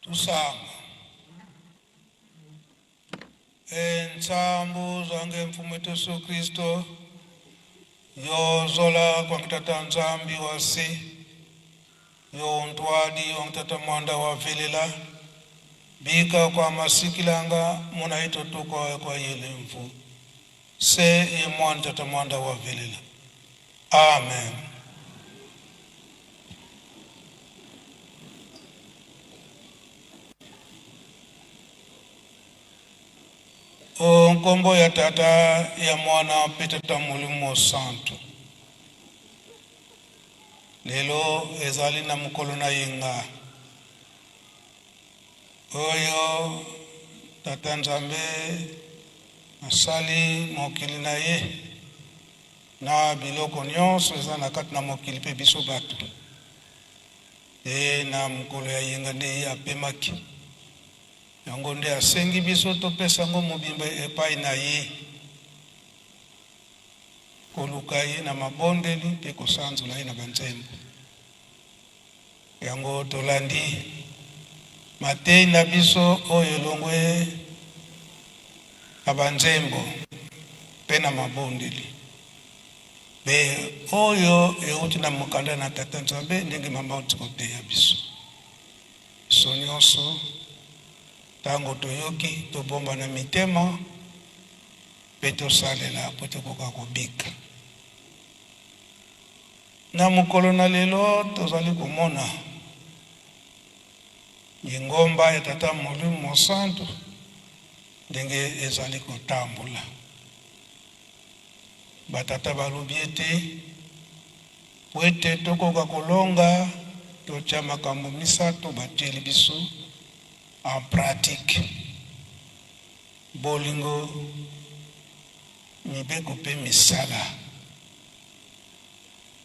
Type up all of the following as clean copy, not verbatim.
Tusamba. E ntsambu zwange mfumu wetu Yesu Kristo yozola kwa mtata Nzambi wasi yo ntwadi wa mtata mwanda wa velela bika kwa masikilanga muna ito tukwa kwa yele mfu se ye mwana tata mwanda wa velela. Amen. O nkombo ya Tata, ya Mwana mpe Tata Molimo Santu. Lelo ezali na mokolo na yenga oyo Tata Nzambe asali mokili na ye na biloko nyonso eza na kati na mokili mpe biso bato. E na mokolo ya yenga nde ye apemaki. Yango nde asengi biso topesa yango mobimba epai na ye, koluka ye na mabondeli mpe kosanzola ye na banzembo. Yango tolandi mateyi na biso oyo elongwe na banzembo mpe na mabondeli mpe oyo euti na mokanda na Tata Nzambe ndenge mama auti koteya biso. Biso nyonso, ntango toyoki, tobomba na mitema mpe tosalela mpo tokoka kobika. Na mokolo na lelo, tozali komona lingomba ya Tata Molimo Mosantu ndenge ezali kotambola. Batata balobi ete mpo ete tokoka kolonga, totya makambo misato batieli biso en pratique, bolingo, mibeko mpe misala.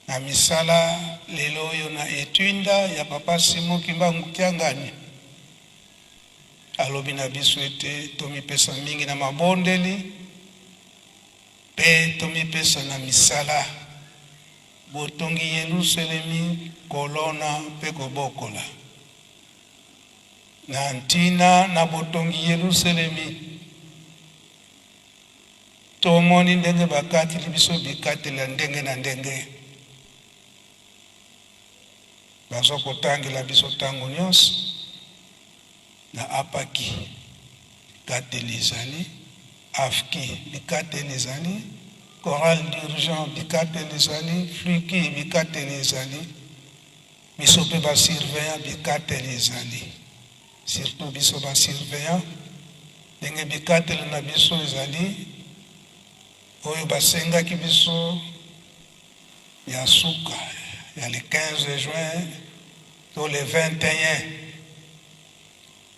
Na misala lelo oyo na etinda ya Papa Simon Kimbangu Kiangani alobi na biso ete tomipesa mingi na mabondeli mpe tomipesa na misala, botongi Yelusalemi, kolona mpe kobokola. Na ntina na botongi Yelusalemi, Tomoni ndenge bakateli biso bikateli ya ndenge na ndenge. Bazo kotangela biso tango nionso na APAKI bikateli ezali, AFKI bikateli ezali, chorale d'urgence bikateli ezali, FLUKI bikateli ezali, biso pe ba surveillants bikateli ezali. Surtout biso ba surveillants ndenge bikateli na biso ezali oyo basengaki biso ya suka ya le 15 juin to le 21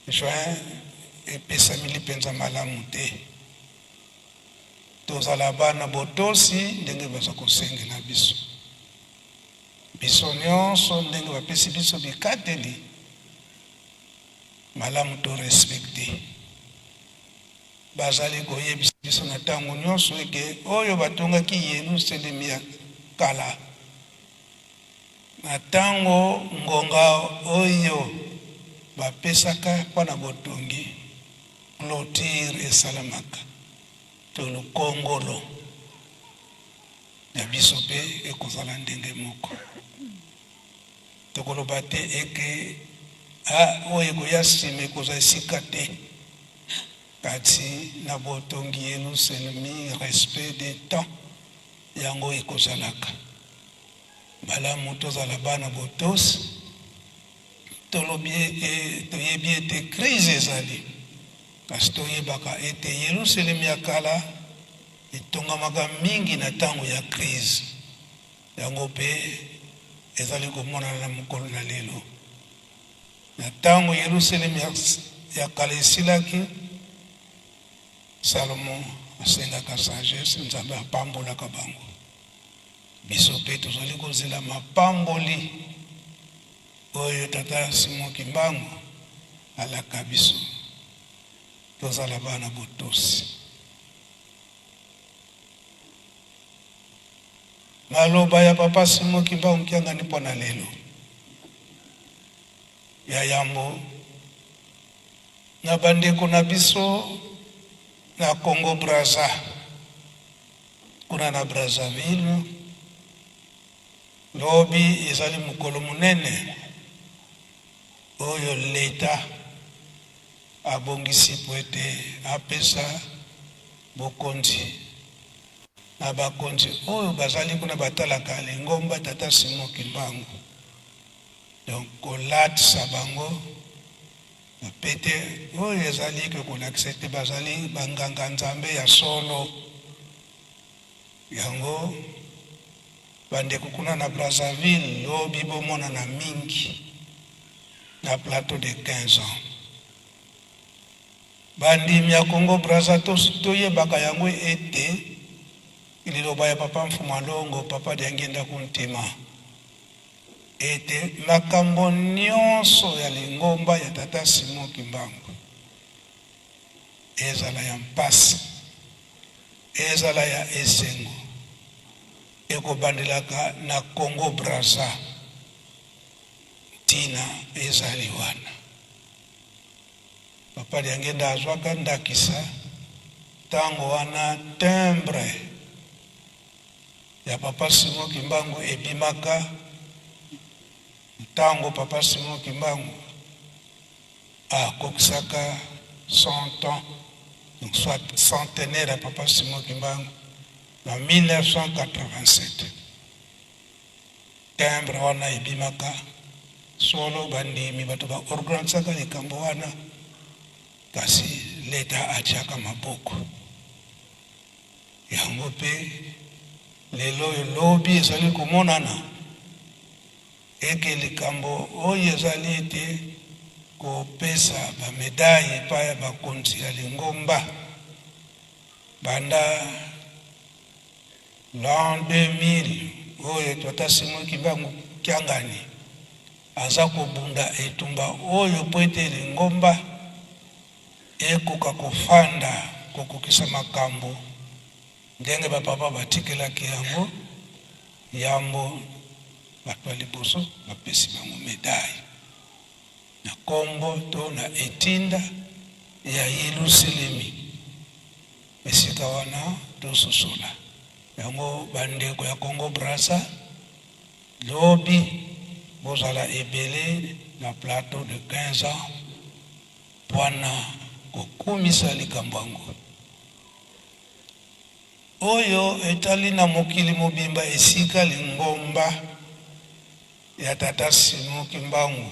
juin epesameli mpenza malamu te. Tozala bana botosi ndenge baza kosengela biso. Biso nionso ndenge bapesi biso bikateli malamu to respecter. Bazali koyebisa biso na tango nionso eke oyo batongaki Yeluselemi ya kala na tango ngonga oyo bapesaka mpo na botongi cloture esalamaka to lokongolo. Ya biso pe ekozala ndenge moko. Tokoloba te eke ah, oyo ekoya sima ekozwa esika te. Kasi na botongi Yeluselemi, respect des temps yango ekozalaka. Malamu tozala bana botosi. Tolobi ete toyebi ete crise ezali, kasi toyebaka ete Yeluselemi ya kala Etongamaka mingi na tango ya crise. Yango pe ezali komonana na mokolo na lelo. Na tango Yelusalemi ya kala esilaki, Salomo asengaka sagesse, Nzambe apambolaka bango. Biso pe tozali kozela mapamboli oyo Tata Simon Kimbangu alaka biso. Tozala bana botosi. Maloba ya Papa Simon Kimbangu Kiangani mpo na lelo. Ya yambo, Na bandeko na biso na Congo Brazza, kuna na Brazzaville, lobi ezali mokolo monene oyo leta abongisi mpo ete apesa bokonzi na bakonzi oyo bazali kuna batalaka lingomba Tata Simon Kimbangu. Donc kolatisa bango na pete oyo ezali ke kolakisa ete bazali banganga Nzambe ya solo. Yango bandeko kuna na Brazzaville, lobi bomonana mingi na plateau de 15 ans. Bandimi ya Congo Brazza, toyebaka yango ete liloba ya Papa Mfuma Longo, Papa Diangienda Kuntima, ete makambo nyonso ya lingomba ya Tata Simon Kimbangu, ezala ya mpasi, ezala ya esengo, ekobandelaka na Congo Brazza. Ntina ezali wana, Papa Diangienda azwaka ndakisa ntango wana timbre ya Papa Simon Kimbangu ebimaka, ntango Papa Simon Kimbangu akokisaka 100 ans, donc soit centenaire ya Papa Simon Kimbangu na 1987, timbre wana ebimaka solo. Bandimi bato baorganisaka likambo wana, kasi leta atiaka maboko yango. Mpe lelo oyo, lobi ezali komonana eke likambo oyo ezali ete kopesa bamédaille epai ya bakonzi ya lingomba banda l'an 2000 oyo Tata Simon Kimbangu Kiangani aza kobunda etumba oyo po ete lingomba ekoka kofanda, kokokisa makambo ndenge bapapa batikelaki yango. Yambo bato ya liboso bapesi bango médaille na nkombo to na etinda ya Yelusalemi, esika wana tososola yango. Bandeko ya Congo Brazza, lobi bozala ebele na plateau de 15 ans mpona kokumisa likambo yango oyo etali na mokili mobimba, esika lingomba ya Tata Simon Kimbangu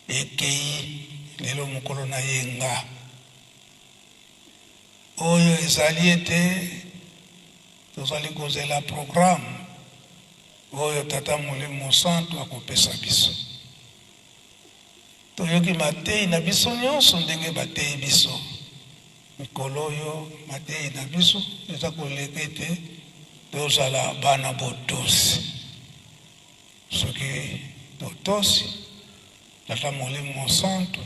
ekei lelo mokolo na yenga oyo ezali ete tozali kozela programme oyo Tata Molimo Santu akopesa biso. Toyoki matei na biso nyonso ndenge batei biso mikolo oyo. Matei na biso eza koleka ete tozala bana botosi. Soki totosi, Tata Molimo Santu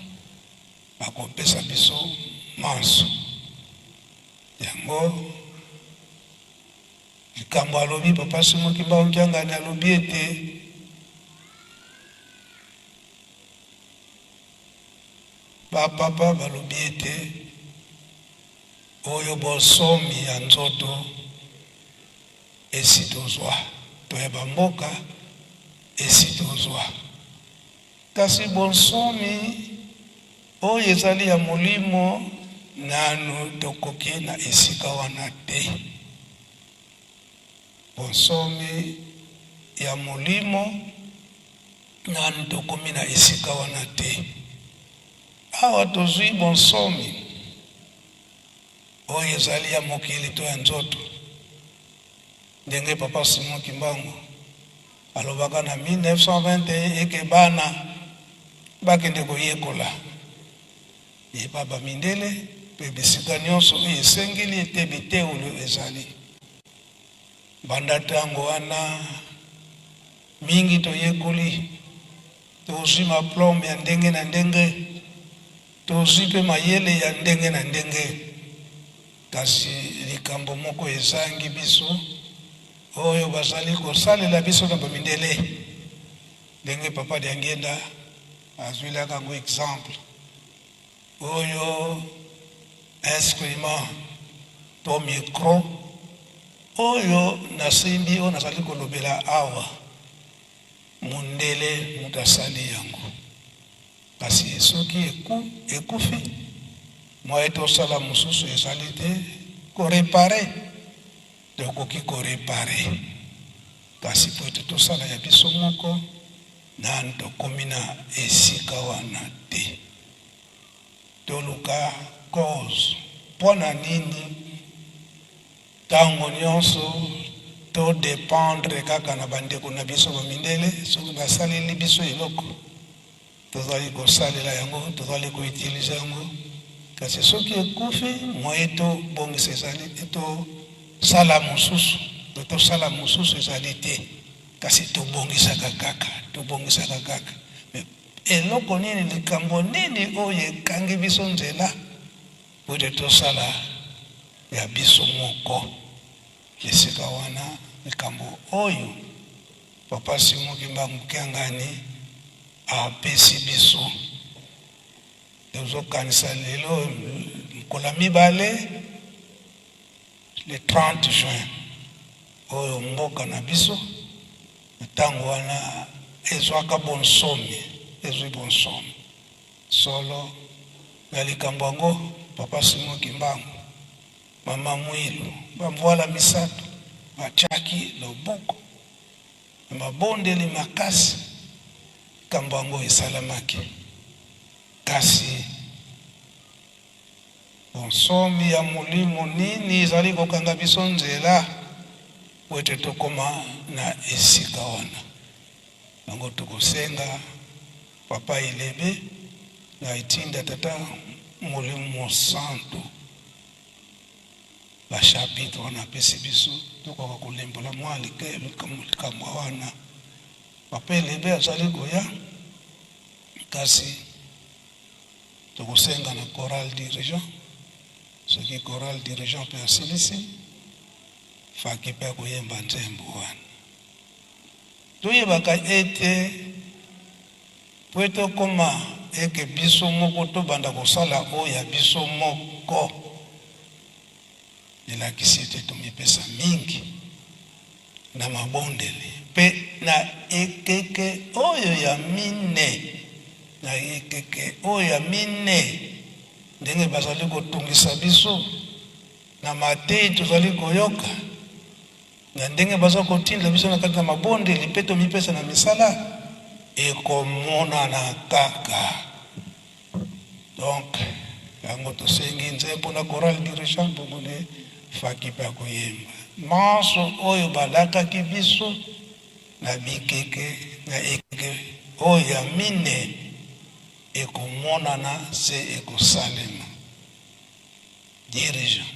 akopesa biso manso. Yango likambo alobi Papa Simon Kimbangu Kiangani, alobi ete bapapa balobi ete oyo bosomi ya nzoto esi tozwa, to ya bamboka esi tozwa, kasi bonsomi oyo ezali ya molimo, nanu tokoki na esika wana te. Bonsomi ya molimo, nanu tokomi na esika wana te. Awa tozwi bonsomi oyo ezali ya mokili to ya nzoto, ndenge Papa Simon Kimbangu alobaka na 1921 eke bana bakende koyekola epa bamindele mpe bisika nyonso oyo esengeli ete bitewelo ezali. Banda ntango wana mingi toyekoli, tozwi madiplôme ya ndenge na ndenge, tozwi mpe mayele ya ndenge na ndenge, kasi likambo moko ezangi biso oyo bazali kosalela biso na bamindele, ndenge Papa Diangienda azwilaka yango exemple. Oyo instrument to micro oyo nasimbi, oyo nazali kolobela awa, mundele moto asali yango. Kasi soki ekufi, moyen tosala mosusu ezali te, ko reparer, tokoki ko reparer. Kasi po ete tosala ya biso moko, nanu tokomi na esika wana te. Toluka cause mpo na nini tango nionso to dependre kaka na bandeko na biso ba mindele, soki basaleli biso eloko tozali kosalela yango, tozali ko utiliser yango, kasi soki ekufi moyen tobongisa ezali te, tosala mosusu, tosala mosusu ezali te, kasi tobongisaka kaka, tobongisaka kaka. Mais eloko nini, likambo nini oyo ekangi biso nzela mpo ete tosala ya biso moko? Esika wana likambo oyo Papa Simon Kimbangu Kiangani apesi biso, tozokanisa lelo mokolo ya mibale le 30 juin oyo mboka na biso na ntango wana ezwaka bonsomi, ezwi bonsomi solo na likambo yango. Papa Simon Kimbangu, Mama Mwilu, bamvwala misato batiaki loboko na mabondeli makasi, likambo yango esalamaki. Kasi bonsomi ya molimo nini ezali kokanga biso nzela mpo ete tokoma na esika wana? Yango tokosenga Papa Elebe na etinda Tata Molimo Mosantu ba chapitre wana apesi biso tokoka kolembola mwa likambo wana. Papa Elebe azali koya, kasi tokosenga na chorale dirigeant, soki chorale dirigeant mpe asilisi, faki mpe akoyemba nzembo wana. Toyebaka ete mpo ete tokoma eke biso moko tobanda kosala oyo ya biso moko, elakisi ete tomipesa mingi na mabondeli mpe na ekeke oyo ya mine, na ekeke oyo ya mine, ndenge bazali kotungisa biso na mateyi tozali koyoka, na ndenge baza kotinda biso na kati na mabondeli mpe tomipesa na misala, ekomonana kaka. Donc yango tosengi nzembo na chorale dirigeant, bongo nde faki mpe akoyemba manso oyo balakaki biso na bikeke na ekeke oyo ya mine, ekomonana se ekosalema. Dirigeant.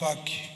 Faki.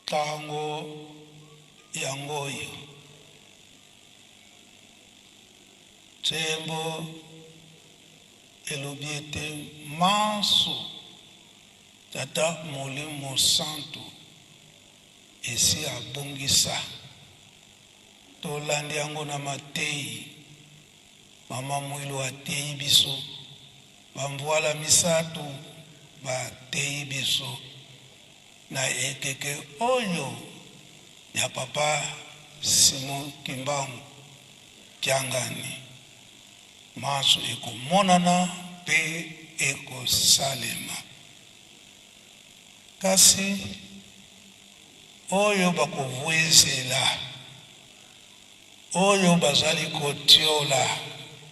Ntango yango oyo nzembo elobi ete manso Tata Molimo Santu esi abongisa. Tolandi yango na mateyi. Mama Mwilu ateyi biso. Ba mvuala misatu bateyi biso na ekeke oyo ya Papa Simon Kimbangu Kiangani. Manso ekomonana mpe ekosalema. Kasi oyo bakovwezela, oyo bazali kotiola,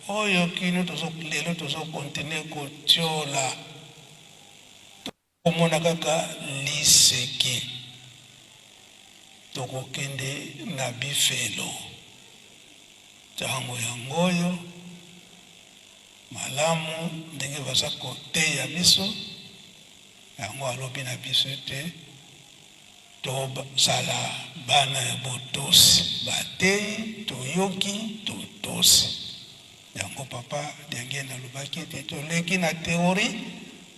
oyo kino tozo, lelo tozo continuer kotiola, tokomona kaka liseki, tokokende na bifelo. Tango yango oyo malamu ndenge baza koteya biso, yango alobi na biso ete tozala bana ya botosi, bateyi, toyoki, totosi. Yango Papa Diangienda alobaki ete toleki na theorie,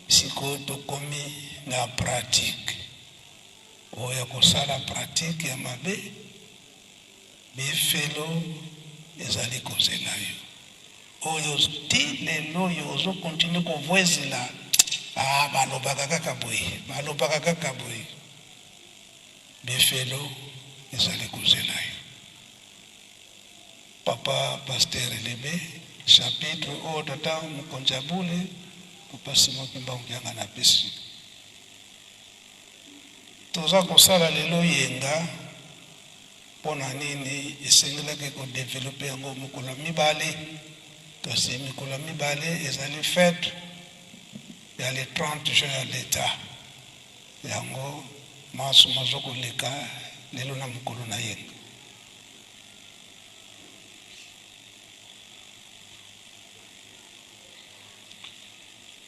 sikoyo tokomi na pratique. Oyo akosala pratique ya mabe, Bifelo ezali kozela yo. Oyo ti lelo oyo ozo continuer kovuezela ah balobaka kaka boye balobaka kaka boye. Bifelo ezali kozela yo. Papa Pasteur Elebe, chapitre oyo tata mokonzi ya bule, Papa Simon Kimbangu Kiangani apesi. Toza kosala lelo yenga mpo na nini esengelaki ko developper yango mokolo ya mibale, kasi mikolo ya mibale ezali fete ya le 30 juin ya l'Etat. Yango manso mazo koleka lelo na mokolo na yenga.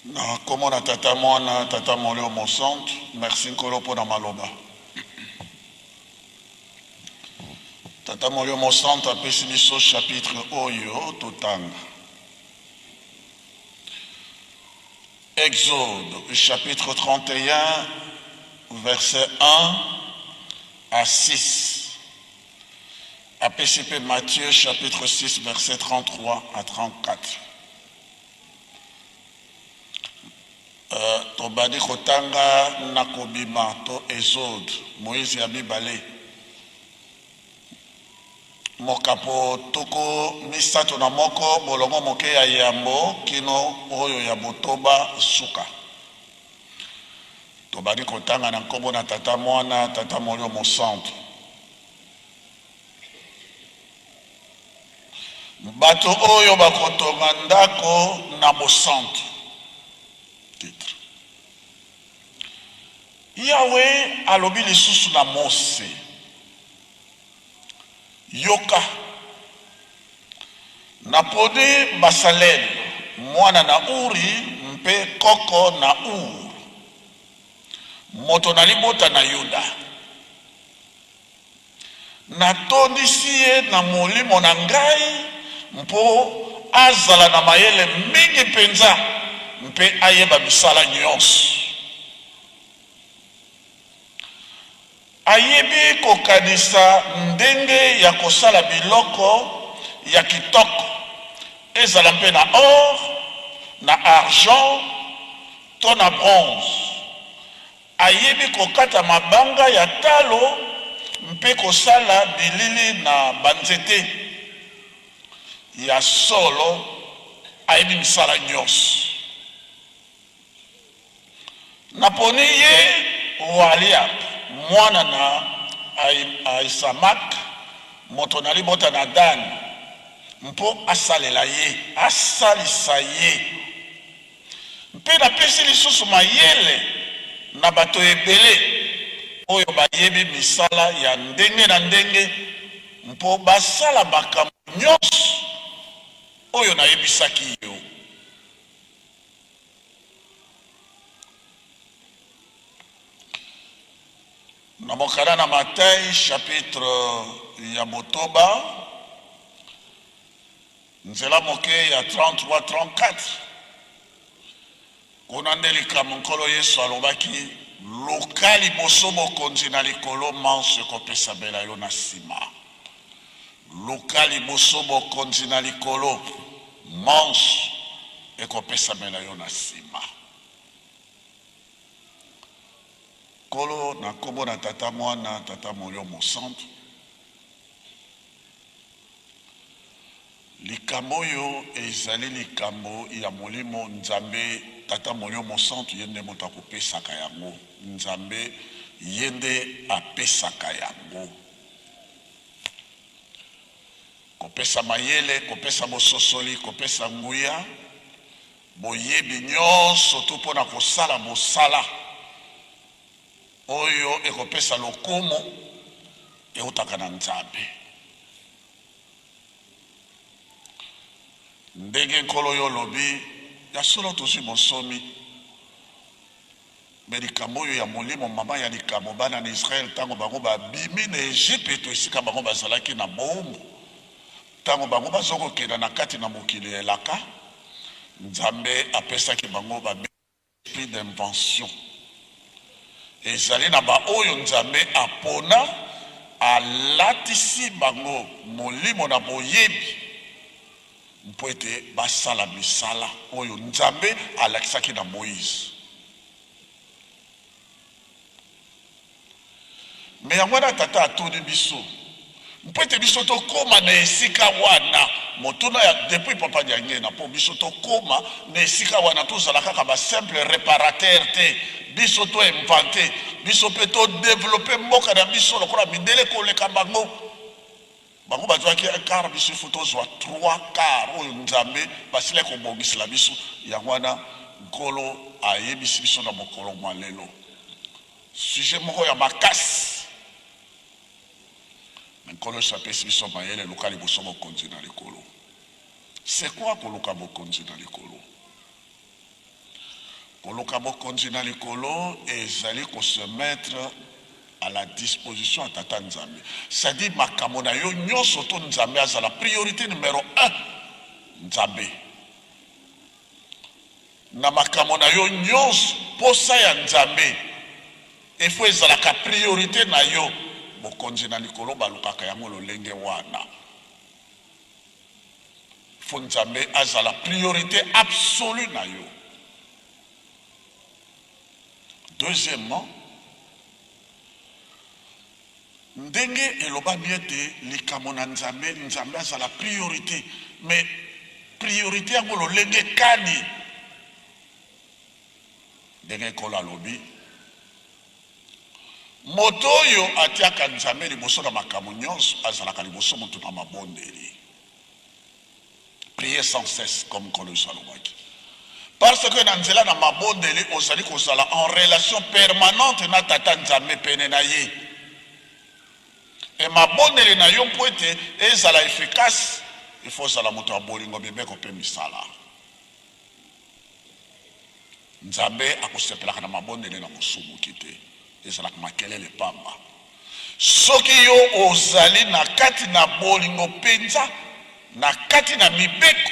Na nkombo na Tata, Mwana, Tata Molimo Mosantu, merci Nkolo mpo na maloba. Tata Molimo Mosantu apesi biso chapitre oyo totanga. Exode chapitre 31 verset 1 à 6. Apesi mpe Matthieu chapitre 6 verset 33 à 34. Uh, tobandi kotanga na Kobima to Exode, Moize ya mibale, mokapo 31, molongo moke ya yambo kino oyo ya motoba suka. Tobandi kotanga na nkombo na Tata, Mwana, Tata Molimo Mosantu. Bato oyo bakotonga ndako na bosantu. Titre. Yawe alobi lisusu na Mose, Yoka, naponi Basalele mwana na Uri mpe koko na Ur, moto na libota na Yuda. Natondisi ye na Molimo na ngai mpo azala na mayele mingi mpenza mpe ayeba misala nyonso. Ayebi kokanisa ndenge ya kosala biloko ya kitoko, ezala mpe na or, na argent to na bronze. Ayebi kokata mabanga ya talo mpe kosala bilili na banzete. Ya solo, ayebi misala nyonso. Naponi ye Ohaliab, mwana na Ahisamak, moto na libota na Dan, mpo asalela ye, asalisa ye. Mpe napesi lisusu mayele na bato ebele oyo bayebi misala ya ndenge na ndenge mpo basala makambo nyonso oyo nayebisaki yo. Na mokanda na Matai chapitre ya motoba, Nzela moke ya 33 34, Kuna nde likambo Nkolo Yesu alobaki, Luka liboso bokonzi na likolo, manso ekopesamela yo na nsima. Luka liboso bokonzi na likolo, manso ekopesamela yo na nsima. Nkolo, na nkombo na Tata, Mwana, Tata Molimo Mosantu, Likambo oyo ezali likambo ya molimo. Nzambe Tata Molimo Mosantu ye nde moto akopesaka yango. Nzambe ye nde apesaka yango. Kopesa mayele, kopesa bososoli, kopesa nguya, boyebi nyonso tu mpo na kosala mosala oyo ekopesa lokumu eutaka na Nzambe. Ndenge Nkolo yo olobi, ya solo tozwi bonsomi. Me likambo oyo ya molimo, mama ya likambo, bana na Israel ntango bango babimi na Ejipito, esika bango bazalaki na bowumbu, ntango bango bazokokenda na kati na mokili ya elaka, Nzambe apesaki bango ba Esprit d'invention ezali na ba oyo Nzambe apona, alatisi bango molimo na boyebi mpo ete basala misala oyo Nzambe alakisaki na Moïse. Mais yango wana Tata atuni biso mpo ete biso tokoma na esika wana. Motuna ya depuis Papa Diangienda, mpo biso tokoma na esika wana, tozala kaka ba simple reparateur te, biso to inventer, biso mpe to developper mboka na biso lokola mindele koleka bango. Bango bazwaki un quart, biso il faut tozwa trois quarts oyo Nzambe basilaki kobongisela biso. Yango wana Nkolo ayebisi biso na mokolo mwa lelo sujet moko ya makasi. Mais Nkolo Yesu apesi biso mayele, luka liboso bokonzi na likolo. C'est quoi koluka bokonzi na likolo? Koluka bokonzi na likolo ezali ko se mettre à la disposition ya Tata Nzambe. C'est-à-dire makambo na yo nyonso to Nzambe azala priorite numero un, Nzambe. Na makambo na yo nyonso, posa ya Nzambe il faut ezalaka priorite na yo. Bokonzi na likolo balukaka yango lolenge wana. Faut Nzambe azala priorite absolue na yo. Deuxièmement, ndenge elobami ete likambo na Nzambe, Nzambe azala priorite, mais priorite yango lolenge kani? Ndenge Nkolo alobi, moto oyo atiaka Nzambe liboso na makambo nyonso azalaka liboso moto na mabondeli. Priez sans cesse comme Nkolo Yesu alobaki. Parce que na nzela na mabondeli ozali kozala en relation permanente na Tata Nzambe pene na ye. Et mabondeli na yo mpo ete ezala efficace, il faut ozala moto ya bolingo, mibeko mpe misala. Nzambe akosepelaka na mabondeli na mosumuki te, ezalaka makelele pamba. Soki yo ozali na kati na bolingo mpenza, na kati na mibeko,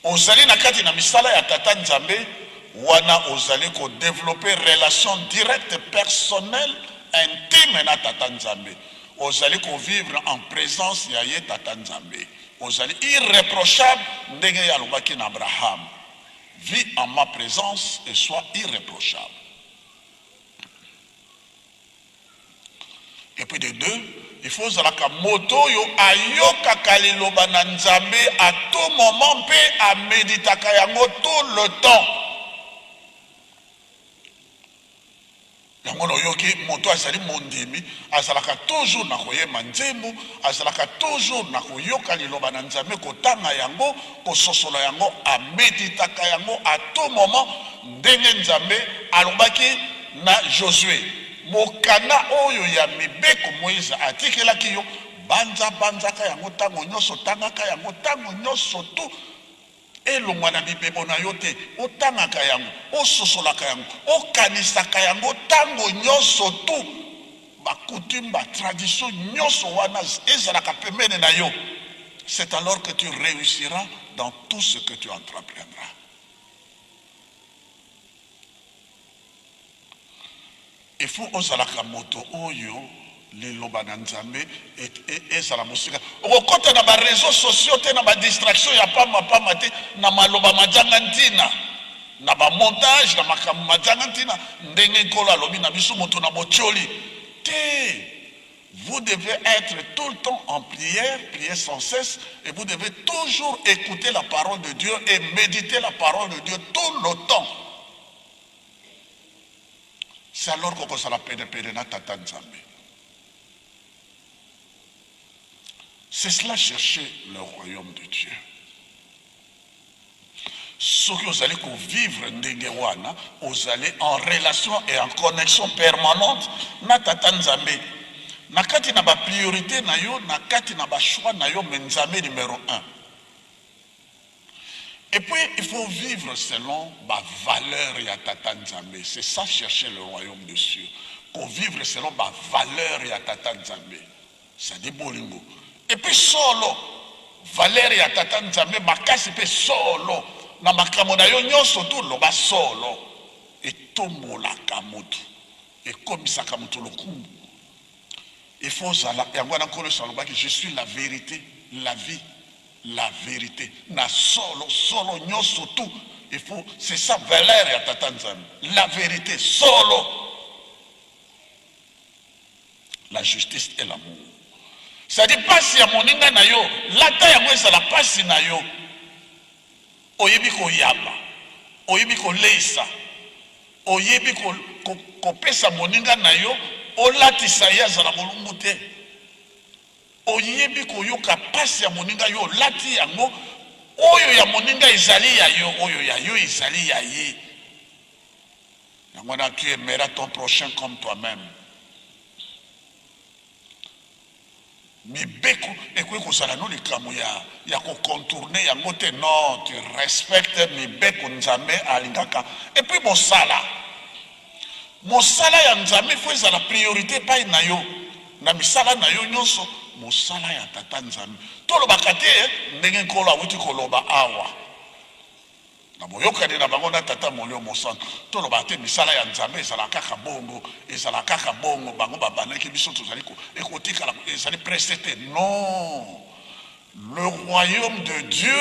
ozali na kati na misala ya Tata Nzambe, wana ozali ko developper relation directe, personnelle, intime na Tata Nzambe. Ozali ko vivre en presence ya ye Tata Nzambe. Ozali irreprochable ndenge ye alobaki na Abraham, Vis en ma presence et sois irreprochable. Et puis de deux, il faut ozalaka moto oyo ayokaka liloba na Nzambe à tout moment mpe ameditaka yango tout le temps. Yango noyoki moto azali mondimi azalaka toujours na koyemba nzembo, azalaka toujours na koyoka liloba na Nzambe, kotanga yango, kososola yango, a meditaka yango à tout moment, ndenge Nzambe alobaki na Josue, mokanda oyo ya mibeko Moïse atikelaki yo, banza banzaka yango tango nionso, tangaka yango tango nionso tout. Elongwa na bibebo na yo te. Otangaka yango, ososolaka yango, okanisaka yango tango nyonso tout. Ba coutumes, ba traditions nyonso wana ezalaka pembeni na yo. C'est alors que tu reussiras dans tout ce que tu entreprendras. Il faut ozalaka moto oyo liloba na Nzambe ezala mosika. Okokota na ba reseaux sociaux te, na ba distractions ya pamba pamba te, na maloba mazanga ntina, na ba montage, na makambo mazanga ntina, ndenge Nkolo alobi na biso moto na botioli te. Vous devez être tout le temps en prière, prier sans cesse, et vous devez toujours écouter la parole de Dieu et méditer la parole de Dieu tout le temps. C'est alors kokozala pene pene na Tata Nzambe. C'est cela chercher le royaume de Dieu. Soki ozali ko vivre ndenge wana, ozali en relation et en connexion permanente na Tata Nzambe. Na kati na ba priorites na yo, na kati na ba choix na yo, mais Nzambe numero un. Et puis il faut vivre selon ba valeurs ya Tata Nzambe, c'est ça chercher le royaume de cieux, ko vivre selon ba valeurs ya Tata Nzambe, c'est à dire bolingo et puis solo, valeur ya Tata Nzambe makasi pe solo na makambo na yo nionso tout loba solo, etombolaka mutu, ekomisaka mutu lokumu, il faut ozala yango wana Nkolo Yesu alobaki je suis la verite, la vie. La verite na solo solo nyoso tout il faut c'est ça valeur ya tata nzambe la verite solo. La justice et l'amour. C'est-à-dire pasi ya moninga na yo, lata yango ezala pasi na yo. Oyebi koyamba, oyebi koleisa, oyebi kopesa moninga na yo, olatisa ye azala bolumbu te. Oyebi koyoka pasi ya moninga yo, olati yango, oyo ya moninga ezali ya yo, oyo ya yo ezali ya ye. Yango wana tu aimeras ton prochain comme toi-même. Mibeko ekoki kozala no likambo ya, ya ko contourner yango te. Non, tu respectes mibeko Nzambe alingaka. Et puis mosala. Mosala ya Nzambe faut ezala priorite epai na yo. Na misala na yo nyonso, mosala ya Tata Nzambe. Tolobaka te ndenge Nkolo awuti koloba awa. Na boyokani na bango na Tata Molimo Mosantu, tolobaka te misala ya Nzambe ezalaka kaka bongo, ezalaka kaka bongo, bango babandaki, biso tozali ko, ekotikala, ezali presse te. Non! Le royaume de Dieu,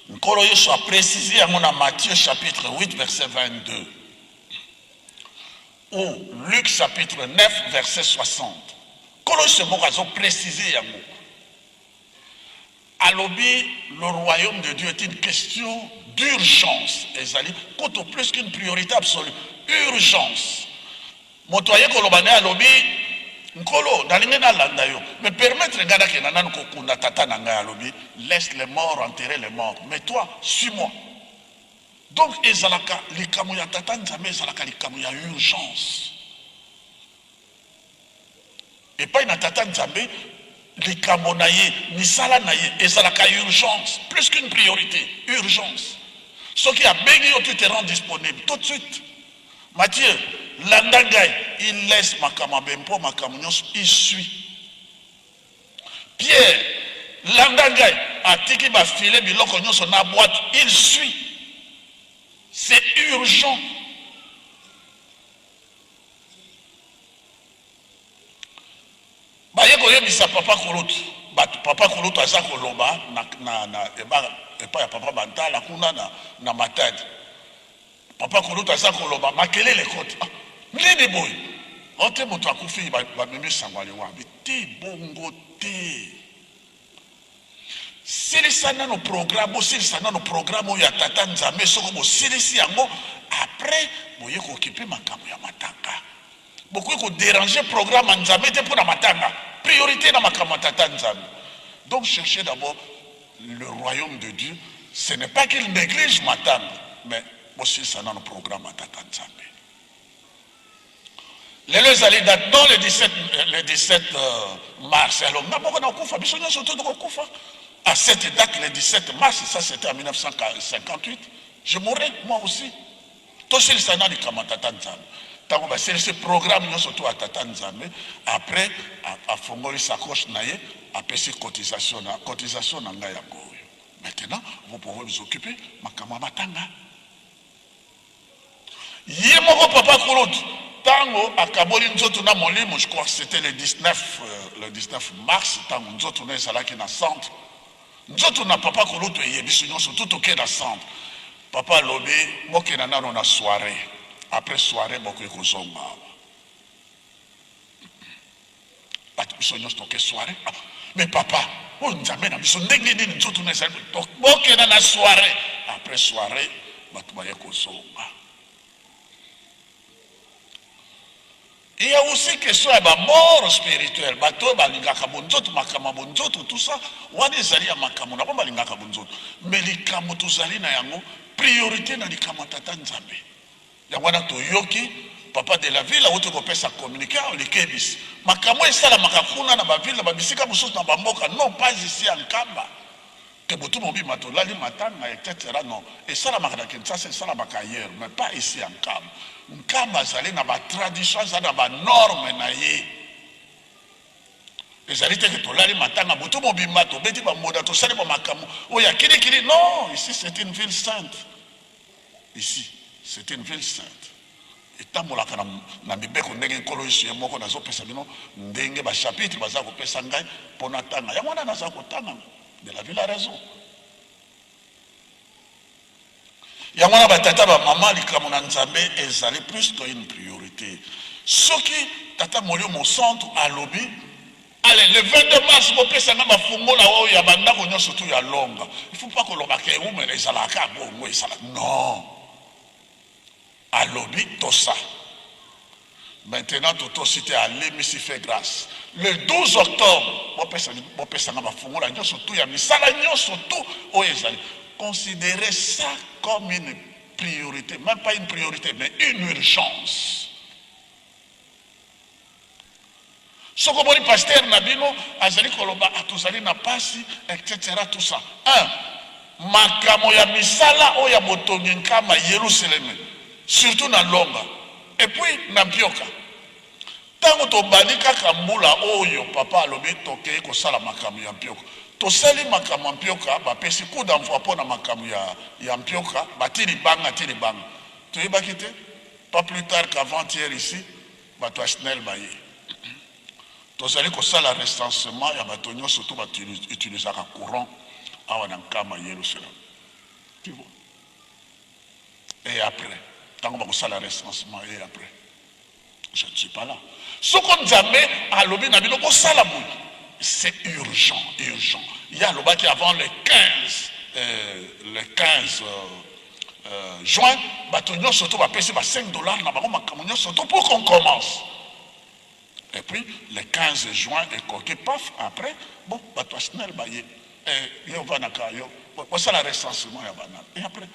Nkolo Yesu a précisé yango na Matthieu chapitre 8 verset 22 ou Luc chapitre 9 verset 60. Nkolo Yesu moko azo préciser yango. Alobi le royaume de Dieu est une question d'urgence, ezali kutu plus qu'une priorite absolue, urgence. Moto aye koloba naye alobi, Nkolo, nalingi nalanda yo, mais permettre ngai nakenda nanu kokunda tata na ngai. Alobi, laisse les morts enterrer les morts, mais toi, suis-moi. Donc ezalaka likambo ya tata Nzambe, ezalaka likambo ya urgence. Epai na Tata Nzambe, likambo na ye, misala na ye ezalaka urgence, plus qu'une priorite, urgence. Soki abengi yo, tu te rends disponible tout de suite. Mathieu, landa ngai, il laisse makambo ya bempo, makambo nyonso, il suit. Pierre, landa ngai, atiki ba filets, biloko nyonso na boîte, il suit. C'est urgent. Baye koyebisa papa kulutu bato papa kulutu aza koloba na, na, na eba, epai ya papa Bantala kuna na, na Matadi. Papa kulutu aza koloba makelele ekoti. Ah, nini boye? Ote moto akufi bamemi sango ya liwa. Te bongo te. Silisa nanu programme, bosilisa nanu programme oyo ya tata Nzambe, soko bosilisi yango après boye ko occuper makambo ya matanga. Bokoki ko deranger programme ya Nzambe te mpo na matanga. Priorite na makambo ya tata Nzambe. Donc cherchez d'abord le royaume de Dieu. Ce n'est pas qu'il néglige matanga, mais bosilisa nanu programme ya tata Nzambe. Lelo ezali date non le 17, le 17 euh, mars. Alors nga moko nakufa, biso nyonso to tokokufa. À cette date, le 17 mars, ça c'était en 1958, je mourrai moi aussi. Tosilisa na likambo ya tata Nzambe. Ntango basilisi programme nyonso to ya tata Nzambe, après afongoli sacoche na ye, apesi cotisation na cotisation na ngai yango oyo. Maintenant, vous pouvez vous occuper makambo ya matanga. Ye moko papa kulutu tango akaboli nzoto na molimo, je crois que c'etait le 19, le 19 mars, tango nzoto na ezalaki na centre, nzoto na papa kulutu eye biso nyonso tout toke na centre, papa alobi bokenda nano na soiree, après soiree bokoki kozonga awa. Bato biso nyonso toke soiree. Ah, mais papa, oyo Nzambe na biso ndenge nini nzoto na ezali bokenda na soiree. Après soiree, bato baye kozonga. Il y a aussi question ya ba mort spirituelle, bato oyo balingaka bonzoto, makambo ya bonzoto, tout ça, wana ezali ya makambo na bango balingaka bonzoto. Mais likambo tozali na yango, priorité na likambo ya Tata Nzambe. Yango wana toyoki papa de la ville awuti kopesa communique awa likebisi makambo esalamaka kuna na ba ville na ba bisika mosusu na ba mboka non pas ici à Nkamba que butu mobima tolali matanga etc non esalamaka na Kinshasa esalamaka ailleurs mais pas ici à Nkamba. Nkamba azali na ba tradition azali na ba norme na ye ezali te ke tolali matanga butu mobimba tobeti ba mboda tosali ba makambo oyo ya kilikili non ici c'est une ville sainte. Ici, c'est une ville sainte. Etambolaka na, na mibeko ndenge Nkolo Yesu ye moko nazopesa bino ndenge ba chapitre baza kopesa ngai mpo natanga. Yango wana naza kotanga de la ville a raison. Yango wana batata bamama, likambo na Nzambe ezali plus que une priorité. Soki Tata Molimo Mosantu alobi allez le 22 mars bopesa nga bafungola oyo ya bandako nyonso tu ya longa, il faut pas koloba ke ewumela ezalaka bongo ezala non. Alobi tosa. Maintenant totosi te alemisi fait grâce. Le 12 octobre bopesa bopesa nga bafungola nyonso tu ya misala nyonso tu oyo ezali. Considérez ça comme une priorité, même pas une priorité, mais une urgence. Soki omoni pasteur na bino azali koloba ah, tozali na pasi etc tout ça un makambo ya misala oyo ya botongi nkama Yelusaleme surtout na Longa et puis na Mpioka ntango tobandi kaka mbula oyo papa alobi tokei kosala makambo ya Mpioka tosali makambo ya Mpioka bapesi coup d'envoi mpo na makambo ya, ya Mpioka bati libanga ti libanga toyebaki te pas plus tard qu'avant-hier ici Bato ya SNEL baye. Tozali kosala recensement ya bato nyonso to bato utilisaka courant awa na Nkama Yerusalem. Tu vois? Et après, tango bakosala recensement et après, je ne suis pas là. Soko Nzambe alobi na bino bosala boye, c'est urgent, urgent. Ye alobaki avant le 15, le 15 juin bato nyonso to bapesi ba 5 dollars na bango makambo nyonso to pour qu'on commence. Et puis le 15 juin ekoki paf après bon bato ya SNEL baye eh, yo ovanaka yo bosala recensement ya banana et après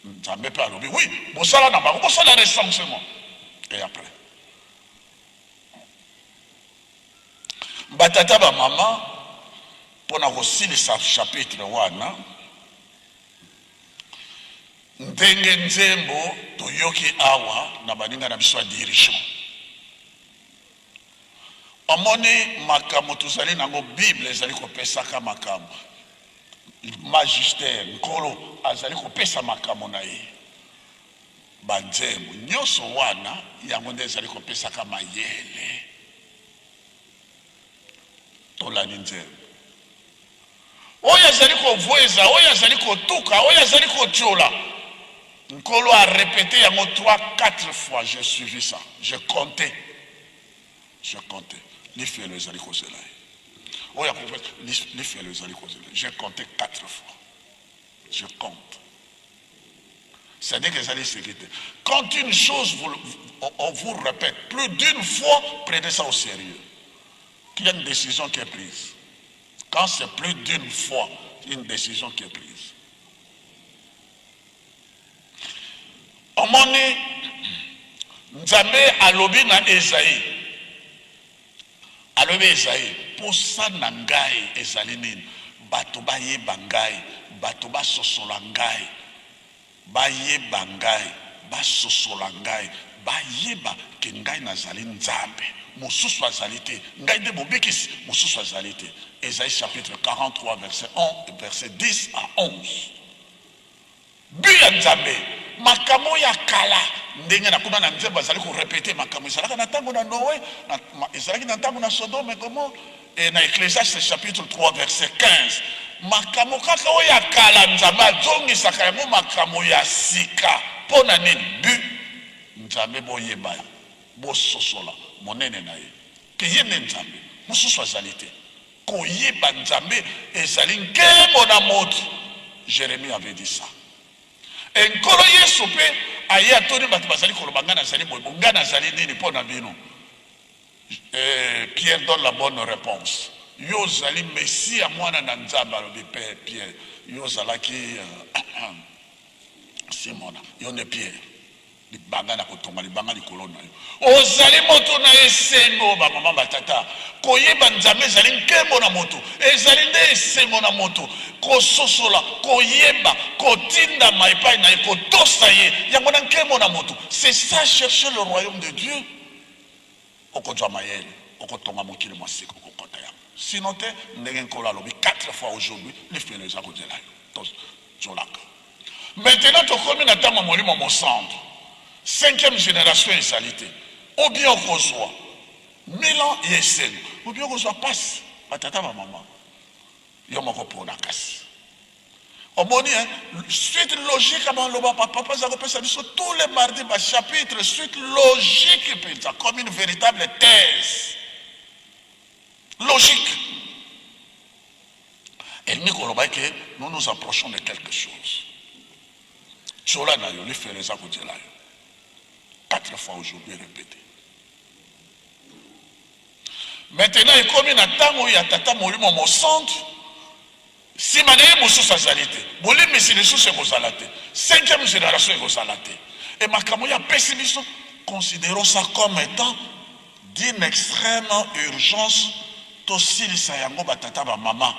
Nzambe mpe alobi oui bosala na bango bosala recensement et après batata bamama mpo na kosilisa chapitre wana. Ndenge nzembo toyoki awa na baninga na biso ya dirigeant. Omoni makambo tozali nango, Bible ezali kopesaka makambo. Magistère, Nkolo azali kopesa makambo na ye. Banzembo nyonso wana yango nde ezali kopesaka mayele. Tolandi nzembo. Oyo azali kovweza, oyo azali kotuka, oyo azali kotiola. Nkolo a repete yango 3 4 fois, j'ai suivi ça, je comptais. Je comptais. Lifelo ezali kozela ye. Oyo akovweza, lifelo ezali kozela. J'ai compté 4 fois. Je compte. C'est-à-dire que ezali sécurité. Quand une chose vous, on vous répète plus d'une fois, prenez ça au sérieux. Qu'il y a une décision qui est prise. Quand c'est plus d'une fois une décision qui est prise. Omoni Nzambe alobi na Esaïe, alobi Esaïe, posa na ngai ezali nini? Bato bayeba ngai, bato basosola ngai. Bayeba ngai, basosola ngai, bayeba ke ngai nazali Nzambe, mosusu azali te, ngai nde Mobikisi, mosusu azali te. Esaïe chapitre 43 verset 11, verset 10 à 11. But ya Nzambe, makambo ya kala, ndenge na kuna na nzembo bazali ko repeter makambo ezalaka na tango na Noe, ezalaki na tango na Sodome et Gomorrhe. Et na Ecclesiaste chapitre 3 verset 15, makambo kaka oyo ya kala Nzambe azongisaka yango makambo ya sika. Mpo na nini? But Nzambe boyeba ye, bososola monene na ye, ke ye nde Nzambe, mosusu azali te. Koyeba Nzambe ezali nkembo na moto. Jeremie avait dit ça. Et Nkolo Yesu mpe aye atuni bato bazali koloba ngai nazali boye, bo ngai nazali nini mpo na bino? Eh, Pierre donne la bonne réponse. Yo ozali Messia mwana na Nzambe, alobi pe Pierre. Yo ozalaki euh, Simona, yo nde Pierre. Libanga na kotonga libanga likolo na yo. Ozali moto na esengo, ba mama ba tata. Koyeba Nzambe ezali nkembo na moto, ezali nde esengo na moto. Kososola, koyeba, kotindama epai na ye, kotosa ye, yango na nkembo na moto. C'est ça chercher le royaume de Dieu. Okozwa mayele, okotonga mokili mwa sika, okokota yango. Sinon te, ndenge Nkolo alobi quatre fois aujourd'hui, lifelo eza kozela yo. Tozolaka. Maintenant tokomi na ntango ya Molimo Mosantu. Cinquième generation ezali te. Ou bien okozwa 1000 ans ya esengo, ou bien okozwa pasi. Batata ba mama, yo moko pona kasi. Omoni hein, suite logique ya maloba papa aza kopesa biso tous les mardis ba chapitre suite logique mpenza comme une véritable thèse logique. Elingi koloba ke nous nous approchons de quelque chose. Tiola na yo lifelo eza kodiela yo quatre fois aujourd'hui répété. Maintenant ekomi na ntango ya Tata Molimo Mosantu. Sima na ye mosusu azali te. Bolimbisi lisusu ekozala te. Cinquième generation ekozala te. Et makambo ye apesi biso, considerons ça comme etant d'une extreme urgence, tosilisa yango ba tata ba mama.